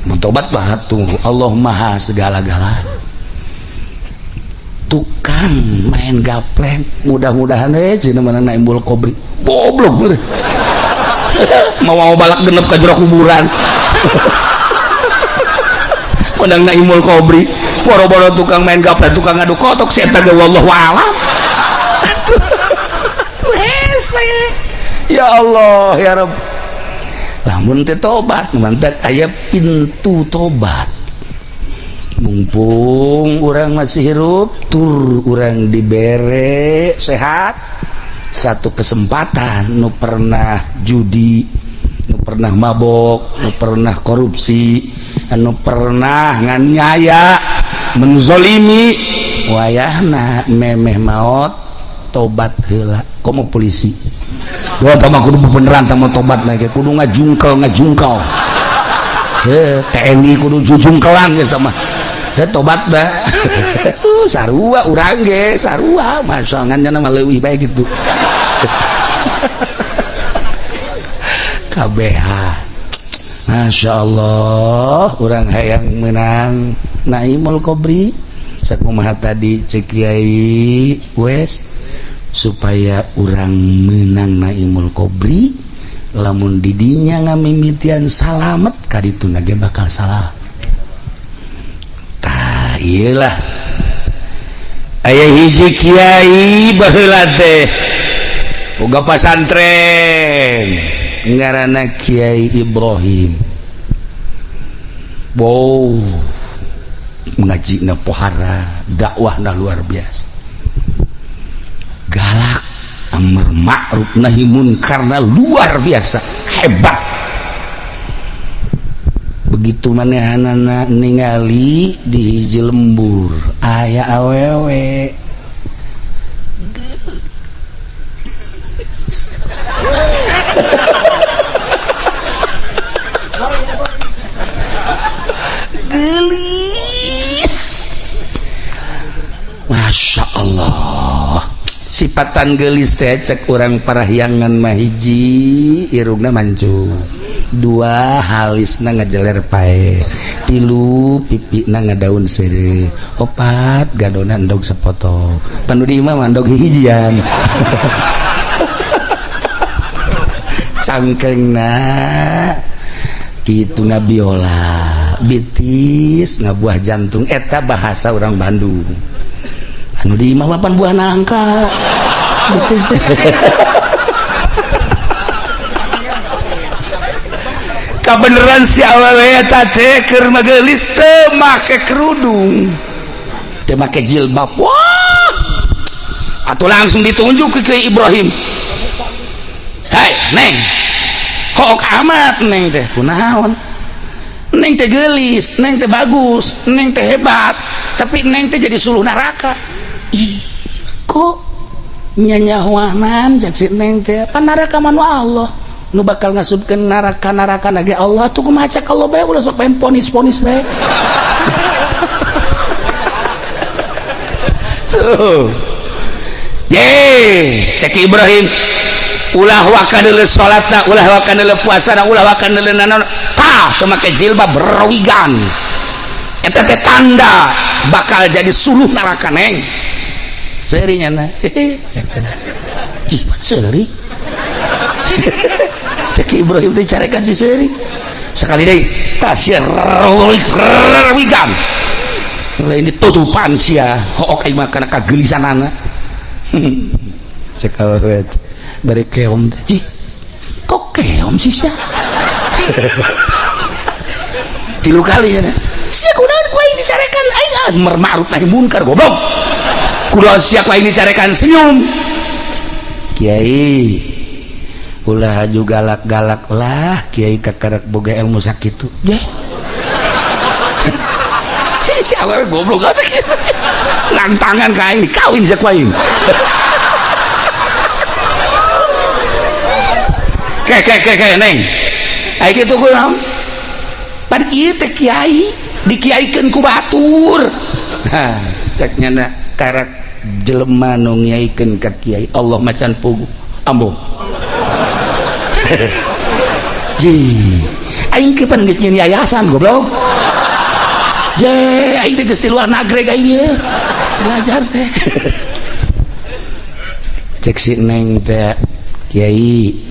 S1: Mun tobat mah tuh Allah Maha segala-galanya. Tukang main gapleng mudah-mudahan cina mana Naimul Qobri goblok bener. Mau balak genep ka jero kuburan. Menang Naimul Qobri boro-boro tukang main gapleng, tukang ngadu kotok si eta ge wallahu alam. Tuh hese. Ya Allah ya Rabb. Lamun teh tobat mantak aya pintu tobat. Mumpung orang masih hirup tur orang dibere sehat, satu kesempatan nu pernah judi, nu pernah mabok, nu pernah korupsi, nu pernah nganiaya, menzolimi, wayahna memeh maot tobat heula. Komo polisi wah tama kudu beneran tama tobat na kudu ngajungkel ngajungkel. TNI kudu jujungkelan geus mah. Tobat dah. Tuh sarua urang ge sarua masangan nya mah leuwih bae gitu. KBH. Masya Allah, urang hayang menang Naimul Qobri. Sakumaha tadi cek Kiai wes supaya urang menang Naimul Qobri, lamun didinya ngamimitian salamet kadituna ge bakal salah. Iyalah aya hiji kiai baheula teh boga pasantren ngaranna Kiai Ibrahim. Wow, ngajina pohara, dakwahna luar biasa, galak, amar ma'ruf nahi munkarna luar biasa hebat. Begitu manehanana ningali di hiji lembur aya awewe gelis, Masya Allah. Sipatan gelis teh cek urang parahyangan mah hiji irungna mancung, dua halisna ngajeler pae, tilu pipina ngadaun seureuh, opat gadona endog sepoto, panu di imah mah endog hijian. Cangkengna kitu ngabiola bitis ngabuah jantung, eta bahasa orang Bandung. Anu di imah mah pan buah nangka bitis teh. Kabeneran si awewe eta teh keur magelis teu make kerudung, teu make jilbab. Wah, atuh langsung ditunjuk ke Kiai Ibrahim. Hei neng, kok amat neng teh kunaon? Neng teh geulis, neng teh bagus, neng teh hebat, tapi neng teh jadi suluh neraka. Ih, kok nyanyahoanan cek si neng teh, pan neraka mah nu Allah nu bakal ngasupkeun neraka-neraka nage Allah tuh kumaha cek Allah bae ulah sok pengen ponis-ponis bae. Tuh. Ye, cek Ibrahim ulah waka deuleu salatna, ulah waka deuleu puasana, ulah waka deuleu nanaon. Tah, teu make jilbab berwigan. Eta teh tanda bakal jadi suluh neraka neng. Seuri nya na. Cek. Cih, seuri. Cek Ibrahim teh carekan si seuri. Sekali deui, tah sia wigan. Lain ditutupan sia, hook aing mah kana kagelisanana. Cek awewe bari keom teh. Cih, kok keom sih sia? Tilu kali nya. Sia kunaon ku aing dicarekan aing amar ma'ruf nahi munkar goblok. Kunaon sia ku aing dicarekan senyum. Kiai ulah haju galak-galak lah kiai kakarek boga ilmu sakitu. Jeh. Si awewe goblok aja lantangan ka aing dikawin sia ku aing. Ke ke ke ke neng. Ai kitu kunaon? Pan ieu teh kiai dikiaikeun ku batur. Nah, cek nyana karak jelema nu ngiaikeun ka kiai Allah macan pugu. Ambo. Ji, aing ke pan geus nyeun yayasan goblok. Je, aing teh geus di luar nagreg aing ieu. Belajar teh. Cek si neng teh kiai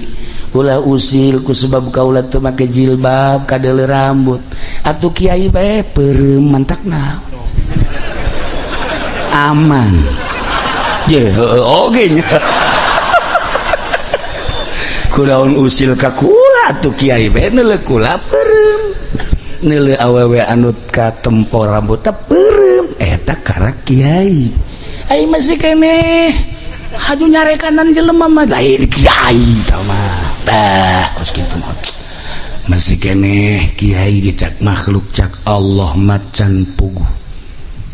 S1: ulah usil ku sebab kaula teu make jilbab kadeuleu rambut atuh kiai bae peureum mantak naon aman je heueuh oge nya kunaon usil ka kula atuh kiai bae neuleuh kula peureum neuleuh awewe anu katempo rambut teh peureum eta karak kiai ai masih keneh haju nyarekanan jelema mah lain kiai tah mah dah kos kitu mah masih keneh kiai dicak makhluk cak Allah macan puguh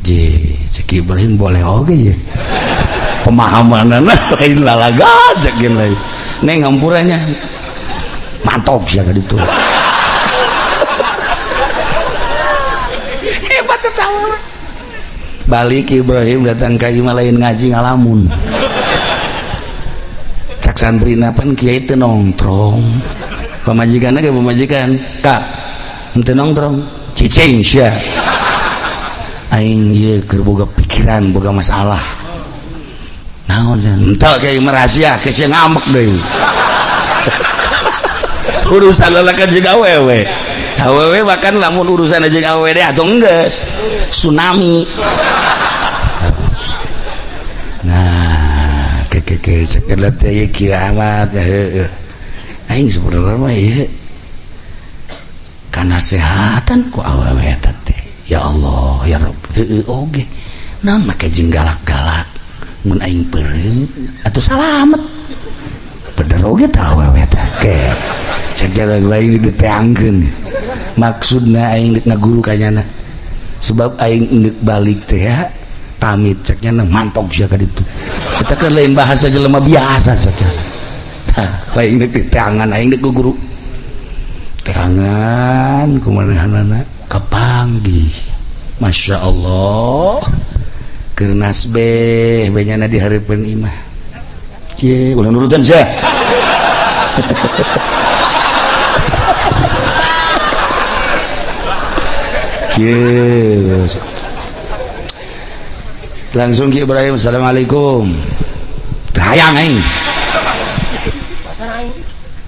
S1: je cek Ibrahim boleh oge ye pemahamanana lain lalaga cek lain neng ngampurannya mantap sia ka ditu hebat eta balik Ibrahim datang ka imah lain ngaji ngalamun cak santrina pan kiai teu nongtrong pamajikanna ge pamajikan kak henteu nongtrong cicing sia aing ieu keur boga pikiran boga masalah naon henteu kiai mah rahasia ke sia ngambek deui urusan lalakan jeung awewe awewe bahkan lamun urusan jeung awewe deh atuh geus tsunami nah keke sekedar teh kiamat heueuh aing sebenarnya mah ieu kanasehatan ku awewe eta teh ya Allah ya Rabb heueuh oge naon make jeung galak-galak mun aing peureum atuh salamet bener oge tah awewe teh ke sekedar lain diteangkeun maksudna aing deuk ngaguru ka nyana sebab aing deuk balik teh ya pamit cek nyana mantok sia ka ditu eta kan lain bahasa jelema biasa cek nyana tah lain deuk diteangan aing deuk guru teangan kumanehanana kapanggih Masya Allah keur nasbeh we nyana di hareupeun imah cie ulah nurutan sia kieu langsung Ki Ibrahim assalamualaikum hayang aing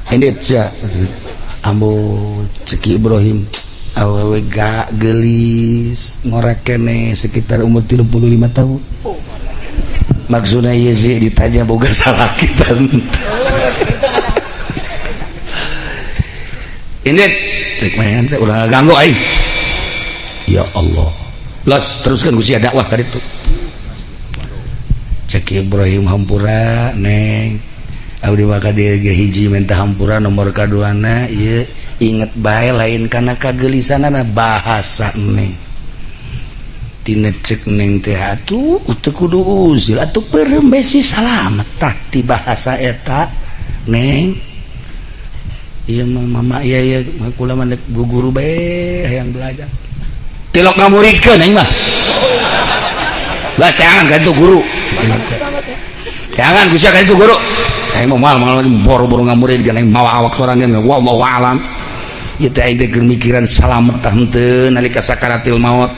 S1: indit sia ambo cek Ibrahim awewe gak gelis ngorek kene sekitar umur 35 tahun maksudna ieu sih ditanya boga salaki tante indit rek main teh ulah ganggu aing ya Allah los teruskan ku sia dakwah ka ditu cek Ibrahim hampura neng abdi mah ka dieu ge hiji minta hampura nomor kaduana ieu inget bae lain kana kagelisanana bahasa neng tina cek neng teh atuh teu kudu usil atuh peureum bae si salamet tah ti bahasa eta neng ieu mah mama ieu ieu kula mah deuk guru bae hayang belajar tilok ngamuridkeun aing mah lah jangan ka itu guru jangan ku sia ka itu guru saya mau mal boro-boro ngamurid aing mawa awak sorangan wallahu alam ieu teh aing teh keur mikiran salamet tah henteu nalika sakaratil maut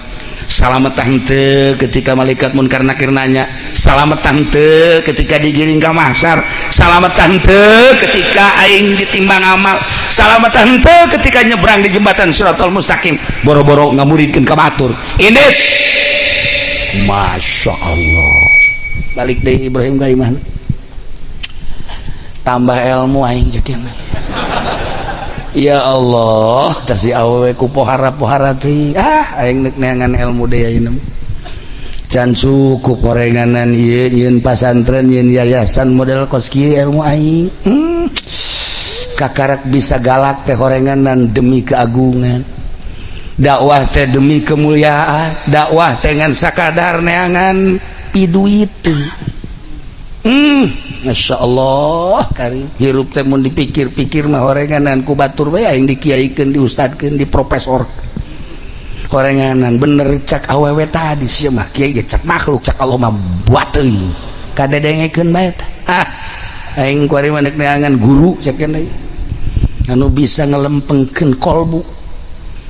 S1: salamet tah henteu ketika malaikat munkar nakir nanya salamet tah henteu ketika digiring ka mahsyar salamet tah henteu ketika aing ditimbang amal salamet tah henteu ketika nyebrang di jembatan Shiratal Mustaqim boro-boro ngamuridkeun ka batur indit Masya Allah balik deui Ibrahim ka imahna tambah ilmu aing ceuk Ya Allah, tah si awewe ku pohara-pohara teh. Ah, aing deuk neangan ilmu deui ayeuna. Can cukup horenganan ieu nyieun pasantren, nyieun yayasan model kos kieu ilmu aing. Kakarak bisa galak teh horenganan demi keagungan. Dakwah teh demi kemuliaan, dakwah teh ngan sakadar neangan piduit. Masya Allah karim hirup teh mun dipikir-pikir mah horenganan ku batur bae aing dikiaikeun, diustadkeun, di profesor horenganan. Bener cak awewe tadi, sia mah kiai ge cak makhluk, cak Allah mah buat teuing kadedengekeun bae tah. Ah, aing kuari mah deuk neangan guru cek deui anu bisa ngelempengkeun kolbu.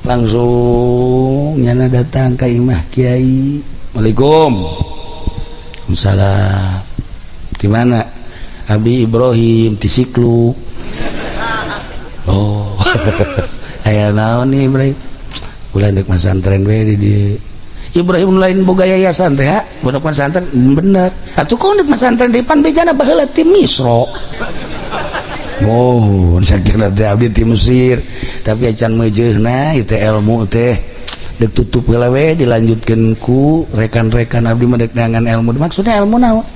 S1: Langsung nyana datang ka imah kiai. Waalaikum salam. Gimana Abi Ibrahim tisiklu? Oh, aya naon nih Ibrahim? Ulah deuk masantren we di dieu. Ibrahim lain boga yayasan teh ha, pondok pesantren bener. Atuh kok deuk masantren di pan bejana baheula ti Misro. Oh, sakira teh abdi ti Mesir, tapi acan meujeuna ieu ilmu teh. Dek tutup heula we dilanjutkeun ku rekan-rekan abdi mah deuk neangan ilmu. Maksudnya ilmu naon?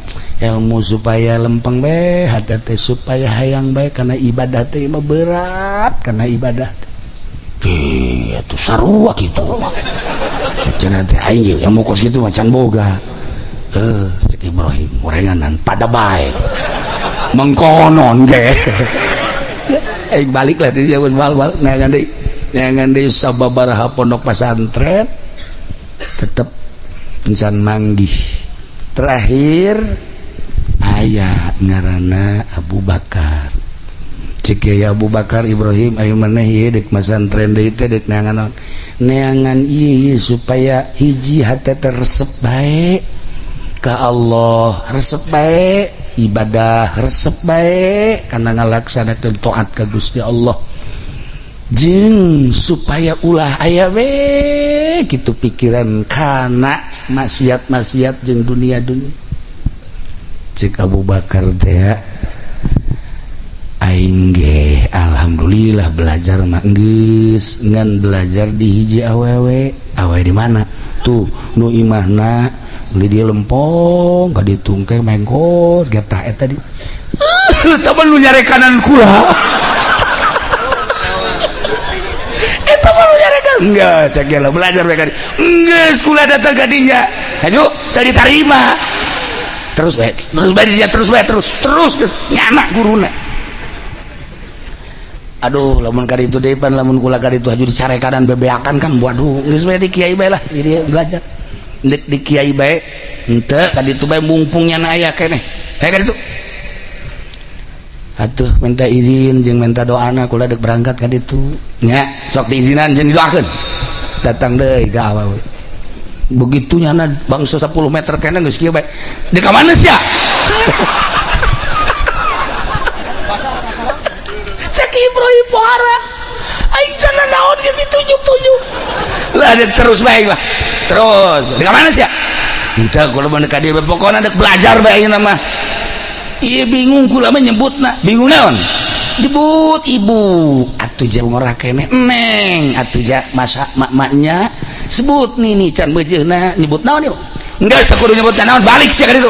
S1: Ilmu supaya lempeng bae hati teh, supaya hayang bae karena ibadah teh mah berat, karena ibadah teh. Atuh sarua kitu mah. Cenah teh aing ge ilmu kos kitu mah can boga. Cek Ibrahim orenganan pada bae. Mengkonon ge. Aing balik lah ti jaman bal-bal neangan deui. Neangan deui sababaraha pondok pesantren tetep encan manggih. Terakhir aya ngaranna Abu Bakar. Cek Kiai Abu Bakar, Ibrahim ayo maneh ieu deuk masantren deui teh deuk neangan naon? Neangan ieu supaya hiji hate teh resep bae ka Allah, resep bae ibadah, resep bae kana ngalaksanakeun taat ka Gusti Allah. Jeung supaya ulah aya we kitu pikiran kana maksiat-maksiat jeung dunia-dunia. Cek Abu Bakar teh, aing ge alhamdulillah belajar mah geus, ngan belajar di hiji awewe. Awewe di mana? Tuh nu imahna di dia lempong ka ditungke mengkor getah eta di tah nu nyarekanan kula. Eta mah nu nyarekan. Enggak, cek lah belajar bae ka geus kula datang ka dinya. Hayu tadi tarima. Terus bae, terus bae dia, terus bae, terus terus geus nyana guruna. Aduh, lamun ka ditu deui pan lamun kula ka ditu haju dicarekanan bebeakan kan, waduh, geus bae di kiai bae lah jadi belajar. Deuk di kiai bae henteu ka ditu bae mumpung nyana aya keneh. Hayu ka ditu. Atuh minta izin jeung minta doana kula deuk berangkat ka ditu. Nya, sok diizinan jeung didoakeun. Datang deui ka awewe. Begitu nyana bangsa 10 meter keneh geus kieu bae. Di ka mana sia? Cek Ibrahim pohara. Aing cenah naon geus ditunjuk-tunjuk. Lah terus bae lah. Terus di ka mana sia? Henteu kula mah ka dieu pokona deuk belajar bae ayeuna mah. Ieu bingung kula mah nyebutna. Bingung naon? Jebut ibu. Atuh ja ngora keneh neng, atuh ja masa mak-maknya sebut nini can beujeuna nyebut naon ieu? Enggeus kudu nyebut naon, balik sia ka ditu.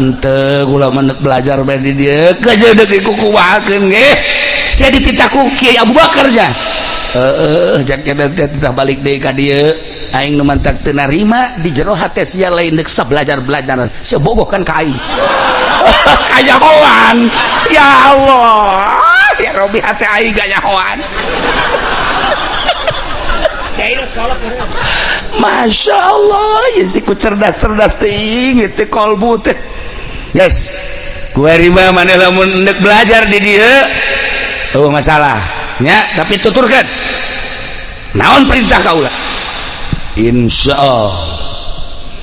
S1: Henteu kula mah deuk belajar bae di dieu, kejeun deuk dikukumahakeun ge. Sia dititah ku Kiai Abu Bakar nya. Heeh, jak teh titah balik deui ka dieu. Aing nu mantak teu narima di jero hate sia lain deuk sabelajar-belajar. Sia bogoh kan ka aing. Kanyahoan. Ya Allah. Ya Robi hate aing kanyahoan. Masya Allah, ya si ku cerdas-cerdas teuing itu kolbu teh. Yes. Kuari mah maneh lamun deuk belajar di dieu eueuh masalah nya, tapi tuturkeun. Naon perintah kaula? Insya Allah.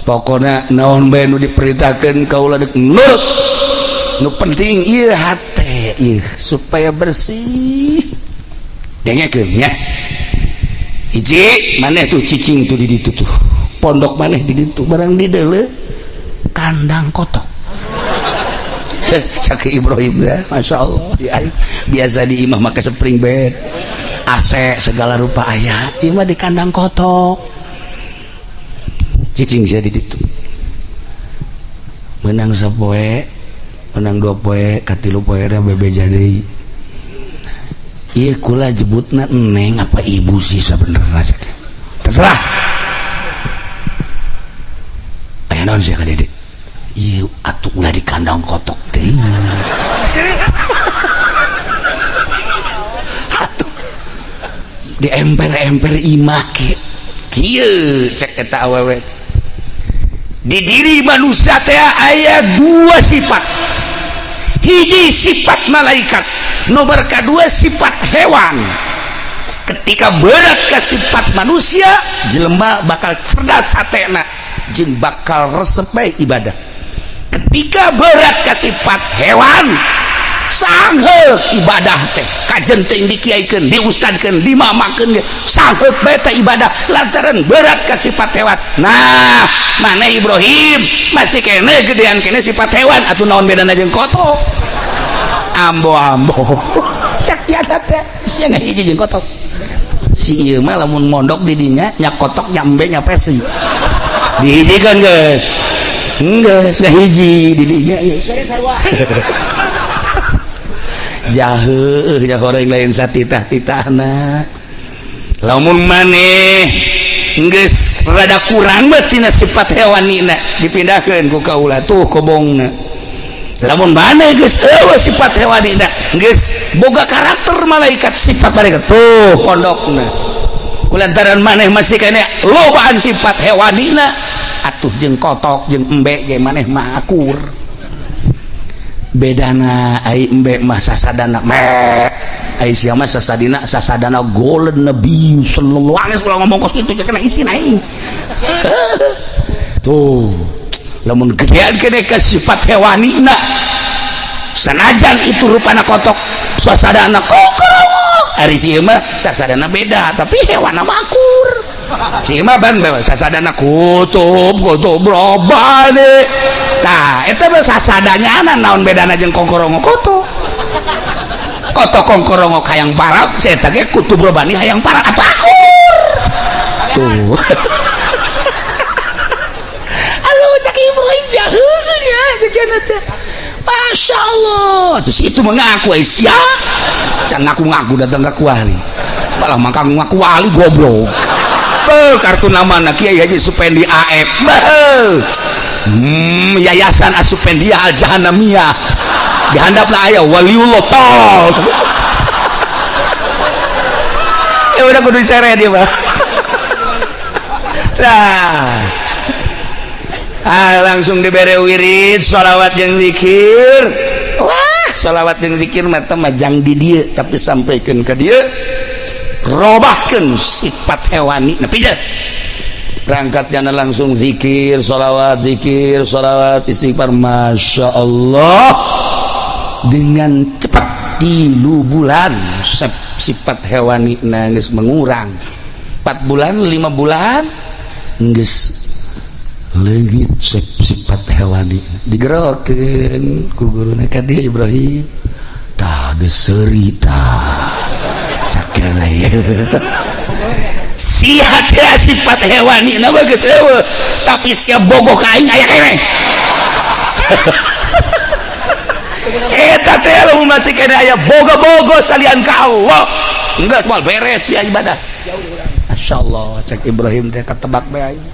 S1: Pokoknya naon bae nu diperintahkeun kaula deuk nurut. Nu penting ieu hate ieu supaya bersih. Dengekeun nya. Hiji maneh tuh cicing tuh di ditu tuh. Pondok maneh di ditu barang di deuleu kandang kotok. Cak Ibrahim ya, Masya Allah ya, biasa di imah make spring bed, AC segala rupa aya, imah di kandang kotok. Cicing sia di ditu. Menang sapoe, menang dua poe, katilu poe da bebeja deui. Ieu kula jebutna neng apa ibu sih sabenerna cek. Terserah. Aya naon sia ka Dede? Ieu atuh ulah di kandang kotok teuing. Atuh di emper-emper imah kieu cek eta awewe. Di diri manusia teh aya dua sifat. Hiji sifat malaikat, nomor kedua sifat hewan. Ketika berat ke sifat manusia, jelema bakal cerdas hatena jeung bakal resep bae ibadah. Ketika berat ke sifat hewan, sangheuk ibadah teh kajen teh dikiaikeun, diustadkeun, dimamakeun ge sangheuk bae teh ibadah lantaran berat ke sifat hewan. Nah, mana Ibrahim masih kene gedean kene sifat hewan atuh naon bedana jeung kotok? Ambo-ambo. Sakiana teh sia ngahiji jeung kotok. Si ieu mah lamun mondok di dinya nya kotok nya embe nya pesi. Dihijikeun geus. Geus ngahiji di dinya geus. Jahe nya horeng lain satitah-titahna. Lamun maneh geus rada kurang mah tina sifat hewanina dipindahkeun ku kaula tuh kobongna. Lamun maneh geus eueuh sifat hewanina geus boga karakter malaikat sifat malaikat tuh pondokna. Kulantaran maneh masih kene lobaan sifat hewanina atuh jeung kotok jeung embe ge maneh mah akur. Bedana ai embe mah sasadana me ai sia mah sasadina sasadana golden nabi sallallahu alaihi wasallam ngomong kos kitu cek isin aing. Tuh lamun gedean kene ka sifat hewanina sanajan itu rupana kotok suasadana kokrok ari si mah sasadana beda tapi hewana mah akur. Si mah ban sasadana kutub kutub robane. Tah eta mah sasadanya ana naon bedana jeung kongkorongo kotok. Kotok kongkorongo hayang parab si eta ge kutub robani hayang parab atuh akur. Tuh. Aduh cak Ibrahim jaheul nya cek teh. Masya Allah. Terus itu mengaku sia. Can ngaku-ngaku datang ke wali. Malah mangka ngaku wali goblok. Beuh kartu namana Kiai Haji Supendi AF. Beuh. Yayasan Asupendia Al Jahanamiyah. Dihandapna aya waliullah tol. Ya udah kudu disere dia mah. Nah. Ah, langsung dibere wirid sholawat jeung zikir. Wah, sholawat jeung zikir mah teh majang di dieu tapi sampaikeun ka dieu. Robahkeun sifat hewani. Nah, pijet. Berangkatnya langsung zikir, sholawat, zikir, sholawat, istighfar. Masya Allah. Dengan cepat 3 bulan sifat hewani geus mengurang. 4 bulan, 5 bulan geus leungit sifat hewani. Digerokeun ku guruna ka dieu Ibrahim. Tah geus seuri tah. Cakana ieu. Sia teh sifat hewani na mah geus eueuh, tapi sia bogoh ka aing aya keneh. Eta teh lamun masih keneh aya boga-bogo salian ka Allah. Enggak moal beres sia ibadah. Masyaallah cek Ibrahim teh katebak bae aing.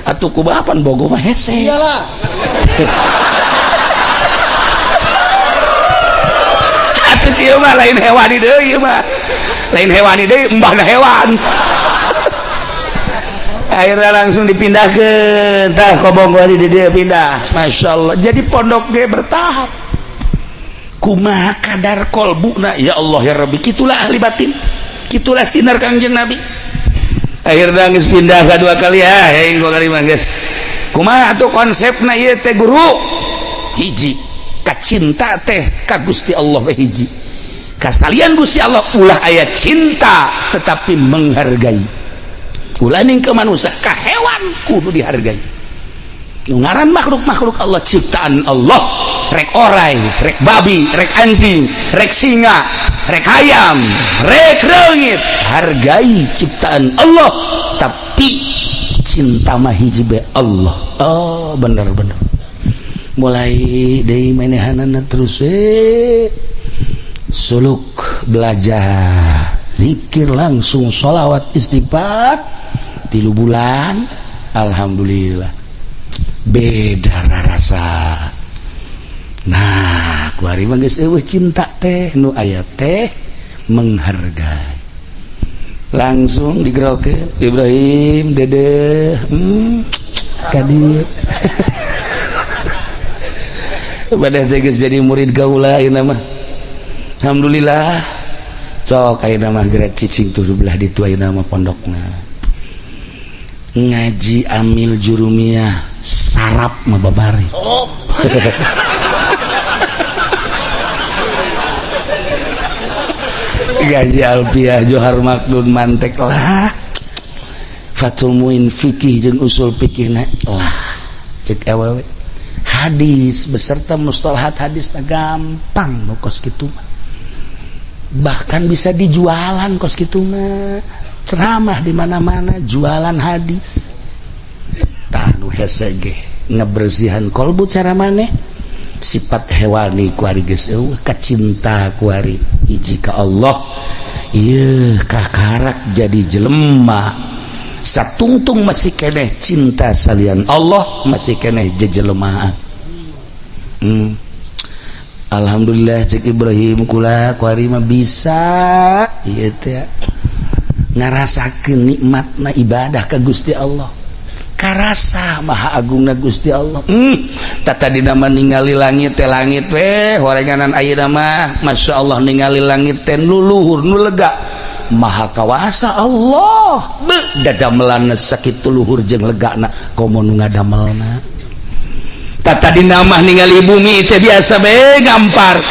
S1: Atuh kumaha pan bogo mah hese. Iyalah. Atuh ieu mah lain hewani deui ieu mah. Lain hewani deui embahna hewan. Akhirnya langsung dipindahkeun. Tah kobong gua di dieu pindah. Masyaallah. Jadi pondok ge bertahap. Kumaha kadar kolbuna ya Allah ya Rabbi. Kitulah ahli batin. Kitulah sinar Kangjeng Nabi. Akhirnya geus pindah ka 2 kali ya, heuing 2 kali mah geus. Kumaha atuh konsepna ieu teh guru? Hiji, kacinta teh ka Gusti Allah we hiji. Kasalian Gusti Allah ulah aya cinta tetapi menghargai. Ulah ning ke manusia, ka hewan kudu dihargai. Nu ngaran makhluk-makhluk Allah, ciptaan Allah, rek orai, rek babi, rek anjing, rek singa, rek ayam, rek reungit, hargai ciptaan Allah, tapi cinta mah hiji be Allah. Oh, bener-bener mulai dari manehanana terus suluk belajar zikir, langsung sholawat, istighfar 3 bulan, alhamdulillah beda rasa. Nah, kuari mah geus eueuh cinta teh, nu aya teh menghargai. Langsung digerokeun, "Ibrahim, Dede, ka dieu." Pada teh geus jadi murid kaula ayeuna mah. Alhamdulillah. Sok ayeuna mah geura cicing tuh belah ditu. Ayeuna mah pondokna ngaji amil jurumiyah, sarap mah babari.
S4: Oh.
S1: Gaji alfiah, Johar Maknun mantek lah, Fathul Muin fikih jeung usul fikih lah, cek awewe hadis beserta mustalahat hadis na gampang. Nu kos kitu mah bahkan bisa dijualan. Kos kitu mah ceramah di mana-mana jualan hadis. Tah, nu hese ge ngebersihan kolbu cara maneh sifat hewani kuari geus eueuh, kacinta kuari hiji ka Allah. Ieu kakarak jadi jelema satungtung masih keneh cinta salian Allah, masih keneh jejelemaan. Alhamdulillah, cek Ibrahim, kula kuari mah bisa ieu teh ngarasakeun nikmatna ibadah ka Gusti Allah, karasa maha agungna Gusti Allah. Tata dina mah ningali langit teh, langit weh horenganan. Ayeuna mah Masya Allah, ningali langit teh nu luhur, nu lega. Maha kawasa Allah. Be dadamelan sakitu luhur jeung legana, komo nu ngadamelna. Tata dina mah ningali bumi teh biasa be gampar,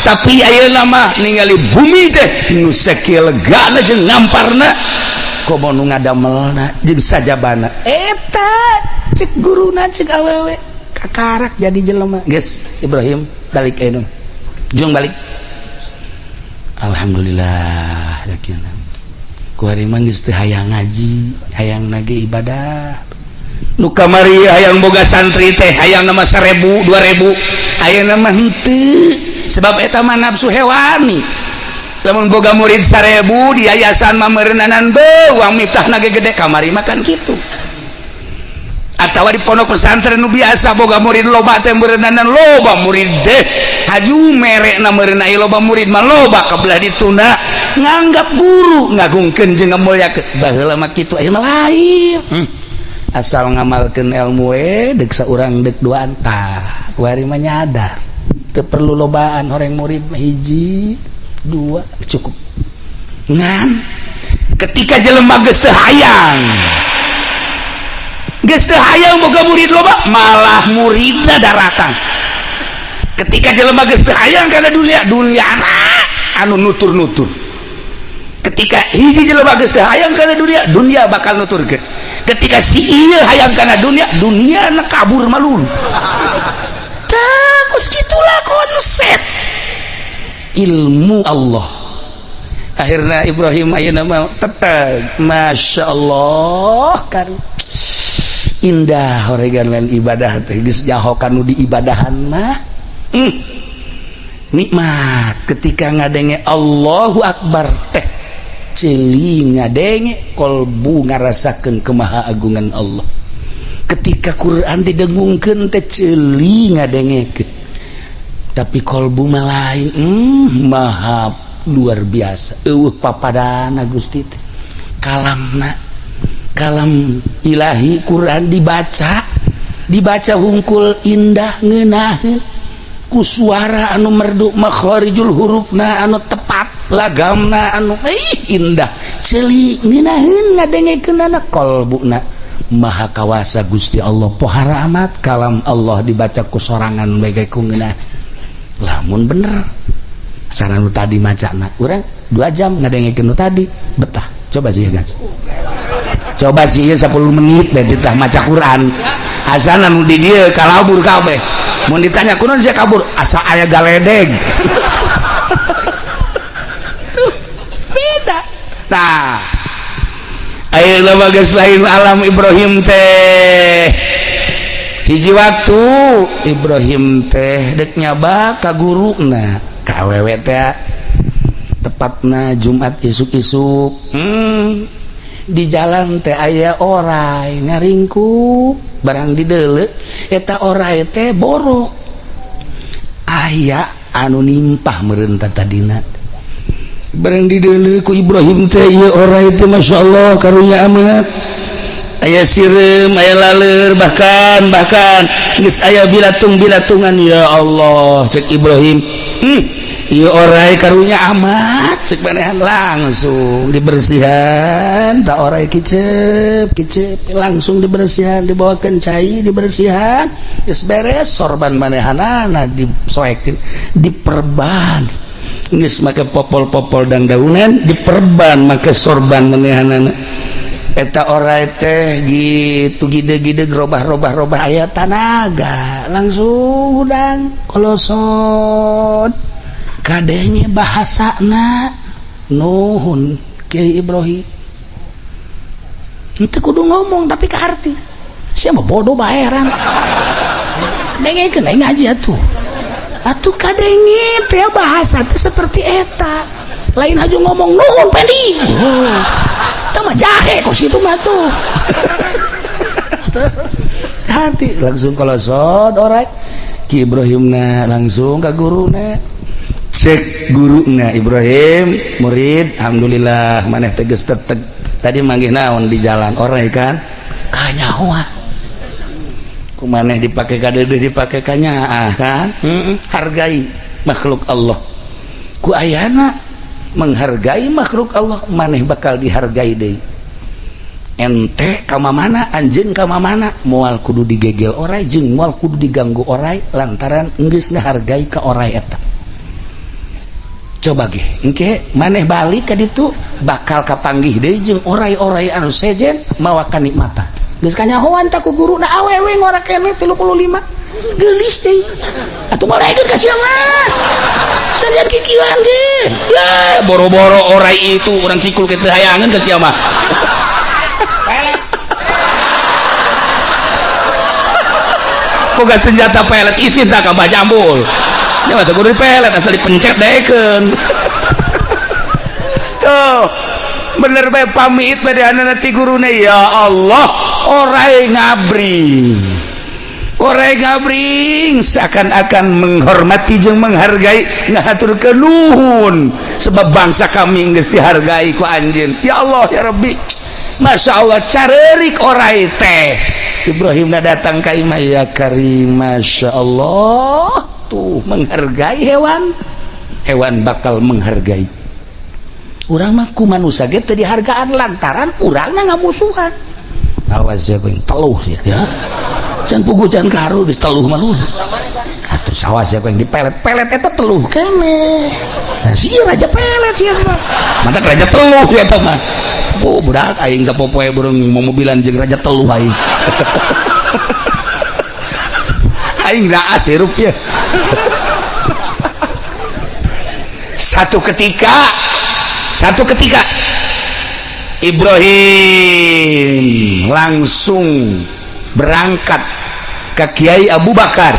S1: tapi ayeuna mah ningali bumi teh nu sakieu legana jeung ngamparna, komo nu ngadamelna jeung sajabana. Eta cek guruna, cek awewe, kakarak jadi jelema. Geus Ibrahim, balik ayeuna, jung balik. Alhamdulillah, yakin ku hari mah geus teu hayang ngaji, hayang nage ibadah. Nu kamari hayang boga santri teh, hayang nama 1000, 2000, ayeuna mah henteu, sebab eta mah nafsu hewani. Lamun boga murid 1000 di yayasan mah meureunnanan be uang miftah nage gede. Kamari mah kan kitu, atawa di pondok pesantren nu biasa boga murid loba teh meureunnanan loba murid deh, haju merekna meureun aya loba murid mah loba kabelah dituna nganggap guru, ngagungkeun jeung ngamulyakeun. Baheula mah kitu, aya mah lain. Asal ngamalkeun ilmu we, deuk saurang deuk duaan. Tah, kuari mah nyadar teu perlu lobaan horeng murid mah, hiji dua cukup. Ngan ketika jelema geus teu hayang, geus teu hayang boga murid loba, malah muridna daratang. Ketika jelema geus teu hayang kana dunia, dunia anu nutur-nutur. Ketika hiji jelema geus teu hayang kana dunia, dunia bakal nuturkeun. Ketika si ieu hayang kana dunia, dunia na kabur malulu. Tah, kos gitulah konsep ilmu Allah. Akhirnya Ibrahim ayeuna mah tetep Masya Allah kan indah horegan lain ibadah teh, geus nyaho kanu di ibadahan mah. Nikmat ketika ngadenge Allahu Akbar teh, ceuli ngadenge, kolbu ngarasakeun kemahaagungan Allah. Ketika Quran didengungkeun teh, ceuli ngadengekeun, tapi kolbu mah lain. Maha luar biasa, eueuh papadana Gusti teh. Kalamna kalam ilahi, Quran dibaca, dibaca hungkul indah, ngeunaheun ku suara anu merdu, makharijul hurufna anu tepat, lagamna anu indah, ceuli ngeunaheun ngadengekeunana, kolbuna maha kawasa Gusti Allah. Pohara amat kalam Allah dibaca ku sorangan bae ku ngeunah. Lamun bener cara nu tadi macana, urang 2 jam ngadengekeun nu tadi betah. Coba sih guys, coba sih 10 menit dan ditah maca Quran. Asana nu di dieu kalabur kabeh. Mun ditanya kunaon sia kabur, asa aya galedeg. Tuh, beda. Nah, ayeuna mah geus lain alam Ibrahim teh. Hiji waktu Ibrahim teh dek nyaba ka guruna, ka awewe teh tepatna Jumat isuk-isuk. Di jalan teh aya orai ngaringkuk, barang dideuleu eta orai teh borok. Aya anu nimpah meureun tadina. Barang dideuleu ku Ibrahim teh ieu orai teh masyaallah karunya amat. Aya sireum, aya laleur, bahkan geus aya bilatung-bilatungan. Ya Allah, cek Ibrahim. Ieu orai karunya amat, cek manehan langsung dibersihan, tak orai kicep, kicep langsung dibersihan, dibawakeun cai dibersihan, geus beres sorban manehanana disoekeun, diperban. Geus make popol-popol dangdaunan, diperban make sorban manehanana. Eta orai teh gitu gide-gide robah-robah-robah aya tanaga langsung hudang kolosot kadenge bahasana nuhun Kiai Ibrahim. Henteu kudu ngomong tapi kaharti sia mah bodoh baeran dengekeun aing ngaji atuh atuh kadenge teh bahasa teh seperti eta lain haju ngomong nuhun pendi mah jahe kok situ mah tuh. Hati langsung kolosot orai Ki Ibrahimna langsung ka guruna, cek guruna Ibrahim murid alhamdulillah maneh teh geus teteg tadi manggih naon di jalan orai kan kanyahoa ku maneh dipake kadeudeuh dipake kanyaah kan hargai makhluk Allah ku ayana menghargai makhluk Allah maneh bakal dihargai deui. Ente ka mana anjeun ka mana moal kudu digegel orai jeung moal kudu diganggu orai lantaran geus ngahargai ka orai eta. Coba ge engke maneh balik ka ditu bakal kapanggih deui jeung orai-orai anu sejen mawa kanikmatan. Geus kanyahoan ta ku guruna awewe ngora keneh 35 geulis deui atuh moal ka sia mah. Salian kikieuan ge. Ya, boro-boro orai itu urang sikul ke teu hayangeun ka sia mah. Pelet. Boga senjata pelet isin tak ka Bajambul. Nya mah teu kudu dipelet asal dipencet daekeun. Tuh, bener bae pamit badeanana ti guruna ya Allah, orai ngabring. Orai ngabring seakan-akan menghormati jeung menghargai ngahaturkeun nuhun sebab bangsa kami geus dihargai ku anjeun. Ya Allah ya Rabbi. Masya Allah carerik orai teh. Ibrahim datang ka imah ya Karim Masya Allah tuh menghargai hewan, hewan bakal menghargai. Urang mah ku manusia ge teu dihargaan lantaran urangna ngamusuhan. Awas ya kowe teluh sia ya. Can puguh can karu geus teluh mah lu. Atuh sawas ya kowe dipelet-pelet eta teluh keneh. Nah sia raja pelet sia mah. Mantak raja teluh eta mah. Oh budak aing sapopoe burung momobilan jeung raja teluh aing. Aing raas hirup ya. Satu ketika Ibrahim langsung berangkat ke Kiai Abu Bakar.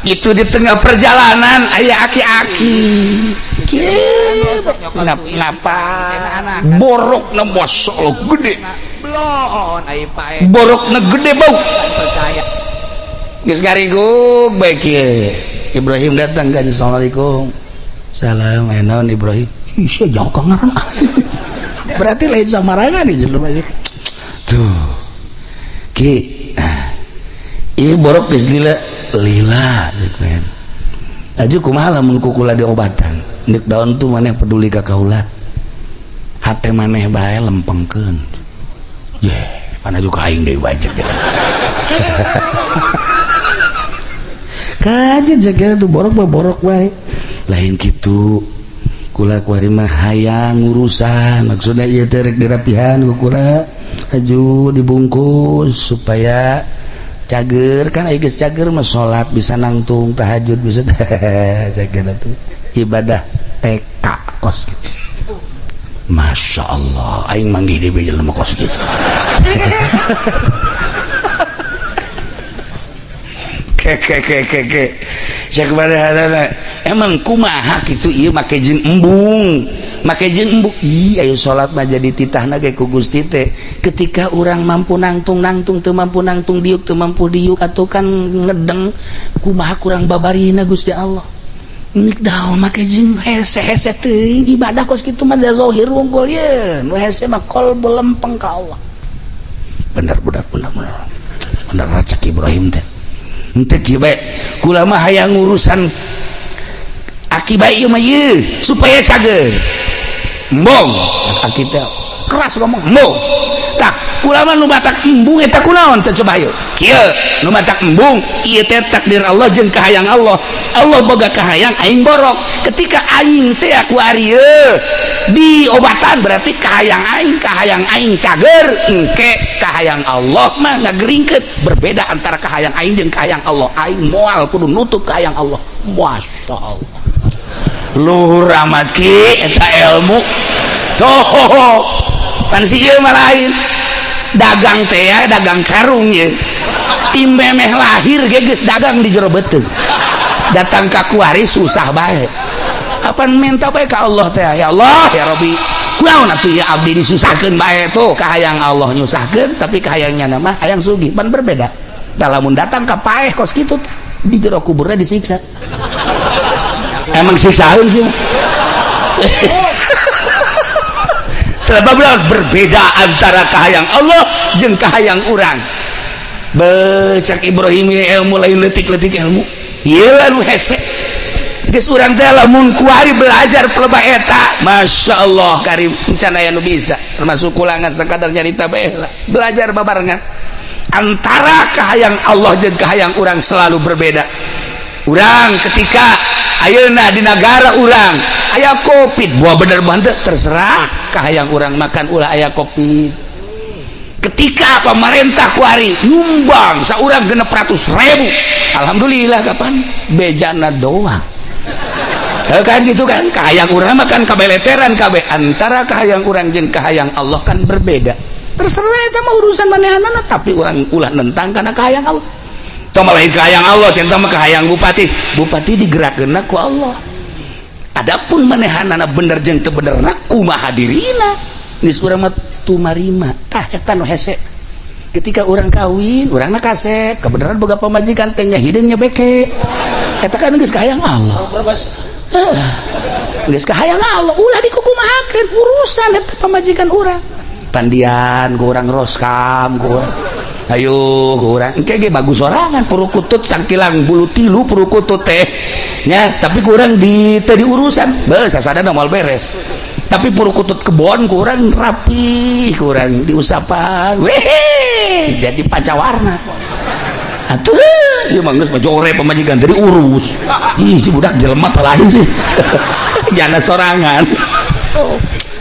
S1: Itu di tengah perjalanan aya aki-aki ngapa borokna masyaallah gede, borokna gede bau geus garigug bae kieu. Ibrahim datang kan, assalamualaikum. Salam naon Ibrahim. Ih sia jauh ka ngaran. Berarti lain samarangan ieu jelema ieu. Tuh. Ki ieu borok geus lila lila ceuk men. Aju kumaha lamun ku kula diobatan. Deuk daun tuh maneh peduli ka kaula. Hate maneh bae lempengkeun. Ye, pana juga aing deui wajib. Kaji jaga tuh borok mah borok bae. Lain kitu. Kula kuari mah hayang urusan, maksudna ieu teh rek dirapihan ku kula. Aju dibungkus supaya Cager kan, aya geus cager mah salat bisa nangtung, tahajud bisa. Saya tuh ibadah TK kos gitu. Masya Allah, aing manggih di jelema kos gitu. Ke ke ke ke ke cek hadana emang kumaha kitu ieu make jeung embung, make jeung embung. Ih, ayo salat mah jadi titahna ge ku Gusti teh. Ketika urang mampu nangtung nangtung, teu mampu nangtung diuk, teu mampu diuk atuh kan ngedeng. Kumaha kurang babarina Gusti Allah nik daun make jeung hese-hese teuing ibadah kos kitu mah da zahir wungkul ye nu hese mah qalbu lempeng ka Allah. Bener bener bener bener bener cak Ibrahim teh. Henteu kieu bae kula mah hayang urusan aki bae ieu mah ieu supaya cager embung. Aki teh keras ngomong embung. Tah kula mah nu matak embung eta kunaon teh? Coba ieu kieu nu matak embung ieu teh takdir Allah jeung kahayang Allah. Allah boga kahayang aing borok. Ketika aing teh aku ari diobatan berarti kahayang aing, kahayang aing cager engke kahayang Allah mah ngageringkeun. Berbeda antara kahayang aing jeung kahayang Allah. Aing moal kudu nutup kahayang Allah. Masya Allah, luhur amat ki eta ilmu tuh. Pan si ieu mah lain dagang teh ya, dagang karung ye tim memeh lahir ge geus dagang di jero beuteung. Datang ka kuari susah bae. Apa minta bae ka Allah teh, ya Allah ya Rabbi kunaon atuh ya abdi disusahkeun bae. Tuh kahayang Allah nyusahkeun, tapi kahayangnya mah hayang sugih pan berbeda. Da lamun datang ka paeh kos kitu di jero kuburna disiksa. Emang siksaeun sih. Sebab berbeda antara kahayang Allah jeung kahayang urang. Becak Ibrahim ilmu lain leutik-leutik ilmu. Ieu nu hese. Geus urang teh lamun kuari belajar pelebah eta, Masya Allah karim encan aya nu bisa. Termasuk kulangan sakadar nyarita bae lah. Belajar babarengan. Antara kahayang Allah jeung kahayang urang selalu berbeda. Urang ketika ayeuna di negara urang aya Covid, buah bener banget terserah kahayang urang makan ulah aya Covid. Ketika pemerintah kuari nyumbang saurang 600.000, alhamdulillah kapan bejana doang kan gitu kan. Kahayang urang makan kabeleteran kabeh. Antara kahayang urang jeung kahayang Allah kan berbeda. Terserah eta mah urusan manehanana, tapi urang ulah nentang kana kahayang Allah. Tong lain kahayang Allah, cinta mah kahayang bupati. Bupati digerakkeunna ku Allah. Adapun manehanana bener jeung teu benerna kumaha dirina. Geus urang mah tumarima. Tah eta nu hese. Ketika urang kawin, urangna kasep, kebenaran boga pamajikan teh nya hideung nya beke. Eta kan geus kahayang Allah. Geus kahayang Allah, ulah dikukumahakeun urusan eta pamajikan urang. Pandian ku urang roskam ku urang. Ayo ku urang engke ge bagus sorangan purukutut sangkilang bulu tilu purukutut teh nya, tapi kurang di teu diurusan beuh sasadana moal beres. Tapi purukutut kebon kurang rapi, kurang diusapan weh jadi pancawarna atuh. Ieu mah geus majore pamajikan teu diurus. Ih si budak jelema teh lain sih jana sorangan.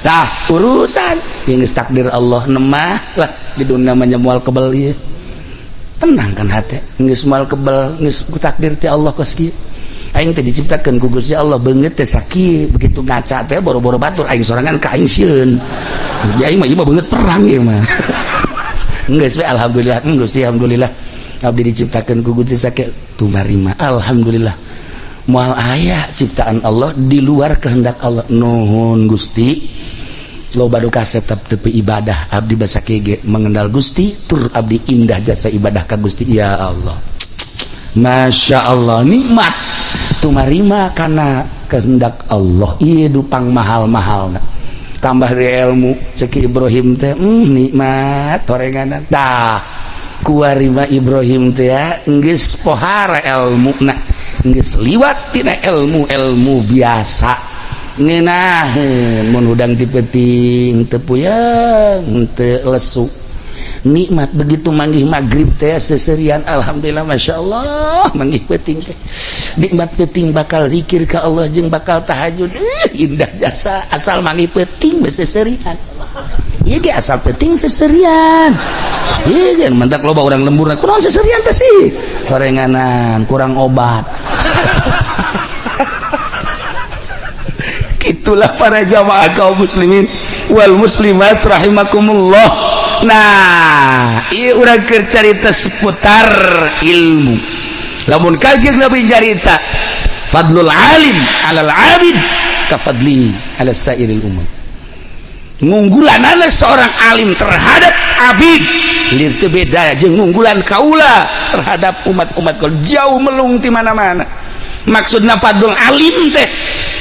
S1: Tah urusan yang geus takdir Allah nemah lah di dunia mah moal kebel ieu. Tenang kan hate geus moal kebel geus takdir ti Allah kos kieu. Aing teh diciptakeun ku Gusti Allah beungeut teh sakieu, begitu ngaca teh boro-boro batur aing sorangan ka aing sieun. Ya aing mah ieu mah beungeut perang ieu mah. Geus we alhamdulillah, Gusti alhamdulillah abdi diciptakeun ku Gusti sakieu tumarima alhamdulillah. Moal aya ciptaan Allah di luar kehendak Allah. Nuhun Gusti. Loba nu kasep tepi ibadah abdi basa kieu mengenal Gusti tur abdi indah jasa ibadah ka Gusti. Ya Allah, Masya Allah nikmat tumarima karena kehendak Allah. Ieu dupang mahal-mahalna tambah dari ilmu cek Ibrahim teh nikmat horenganan. Tah kuarima Ibrahim teh geus pohara ilmuna, geus liwat tina ilmu-ilmu biasa. Ngeunaheun mun hudang ti peuting teu puyeng teu lesu nikmat. Begitu manggih magrib teh seserian alhamdulillah Masya Allah manggih peuting teh nikmat peuting bakal zikir ka Allah jeung bakal tahajud. Indah jasa asal manggih peuting seserian. Ieu ge asal penting seserian. Ieu ge mentak loba urang lembur, kunaon seserian teh sih? Horenganan kurang obat. Itulah para jamaah kaum muslimin wal muslimat rahimakumullah. Nah, ieu urang keur carita seputar ilmu. Lamun Kanjeng Nabi carita fadlul alim alal abid kafadli ala sairil umam, ngunggulanana seorang alim terhadap abid lir teu beda jeung ngunggulan kaula terhadap umat-umat kalau jauh melung ti mana-mana. Maksudna fadlul alim teh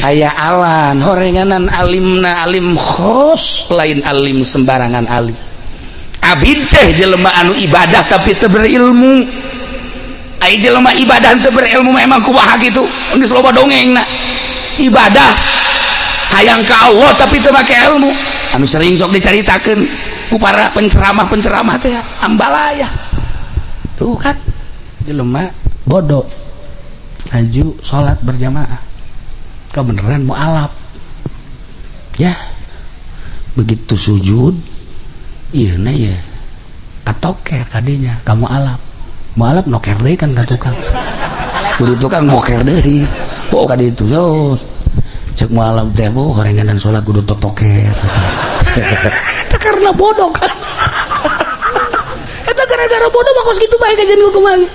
S1: aya alan horenganan alimna alim khos, lain alim sembarangan alim. Abid teh jelema anu ibadah tapi teu berilmu. Ai jelema ibadah teu berilmu memang kumaha kitu, geus loba dongengna. Ibadah hayang ka Allah tapi teu make ilmu, anu sering sok dicaritakeun ku para penceramah-penceramah teh ambalaya. Tuh kan jelema bodoh laju salat berjamaah kebenaran mualaf ya, begitu sujud iya na ya katoker kadinya kamu alap mualaf noker deui kan ka tukang, kudu tukang noker deui. Oh kadi itu so cek mualaf teh, oh horenganan salat kudu totoker. Eta karena bodoh kan, eta gara-gara bodoh mah kos kitu bae kajian kumaha.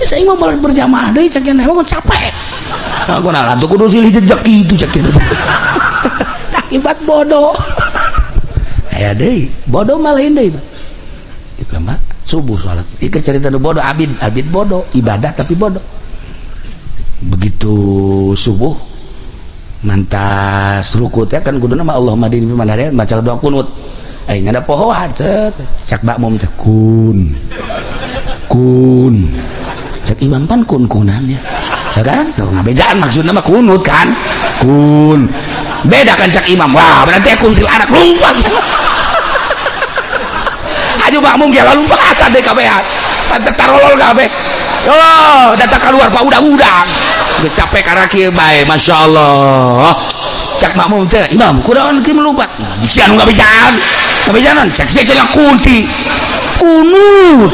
S1: Ya saya mah malah berjamaah deui cek emang capek. Aku nah atuh kudu silih jejak kitu cek kitu. Akibat bodoh. Aya deui, bodoh mah lain deui. Lemah subuh salat. Ieu cerita nu bodoh abid, abid bodoh, ibadah tapi bodoh. Begitu subuh mantas ruku teh kan kuduna mah Allahumma hdini fi man hadait, maca doa kunut. Aing ada pohoan teh cak makmum teh kun. Kun. Cak imam pan kun-kunan ya. Ya kan? Tuh ngabejaan maksudna mah kunut kan. Kun. Beda kan cak imam. Wah, berarti kuntil anak lompat. Aju makmum ge lompatan deui kabehan. Pantet tarolol kabeh. Yo, datang keluar pak udang-udang. Geus capek karaki bae, masyaallah. Cak makmum teh, imam kunaon kieu melompat? Sia nu ngabejaan. Ngabejaan cak sia cenah kunti. Kunut.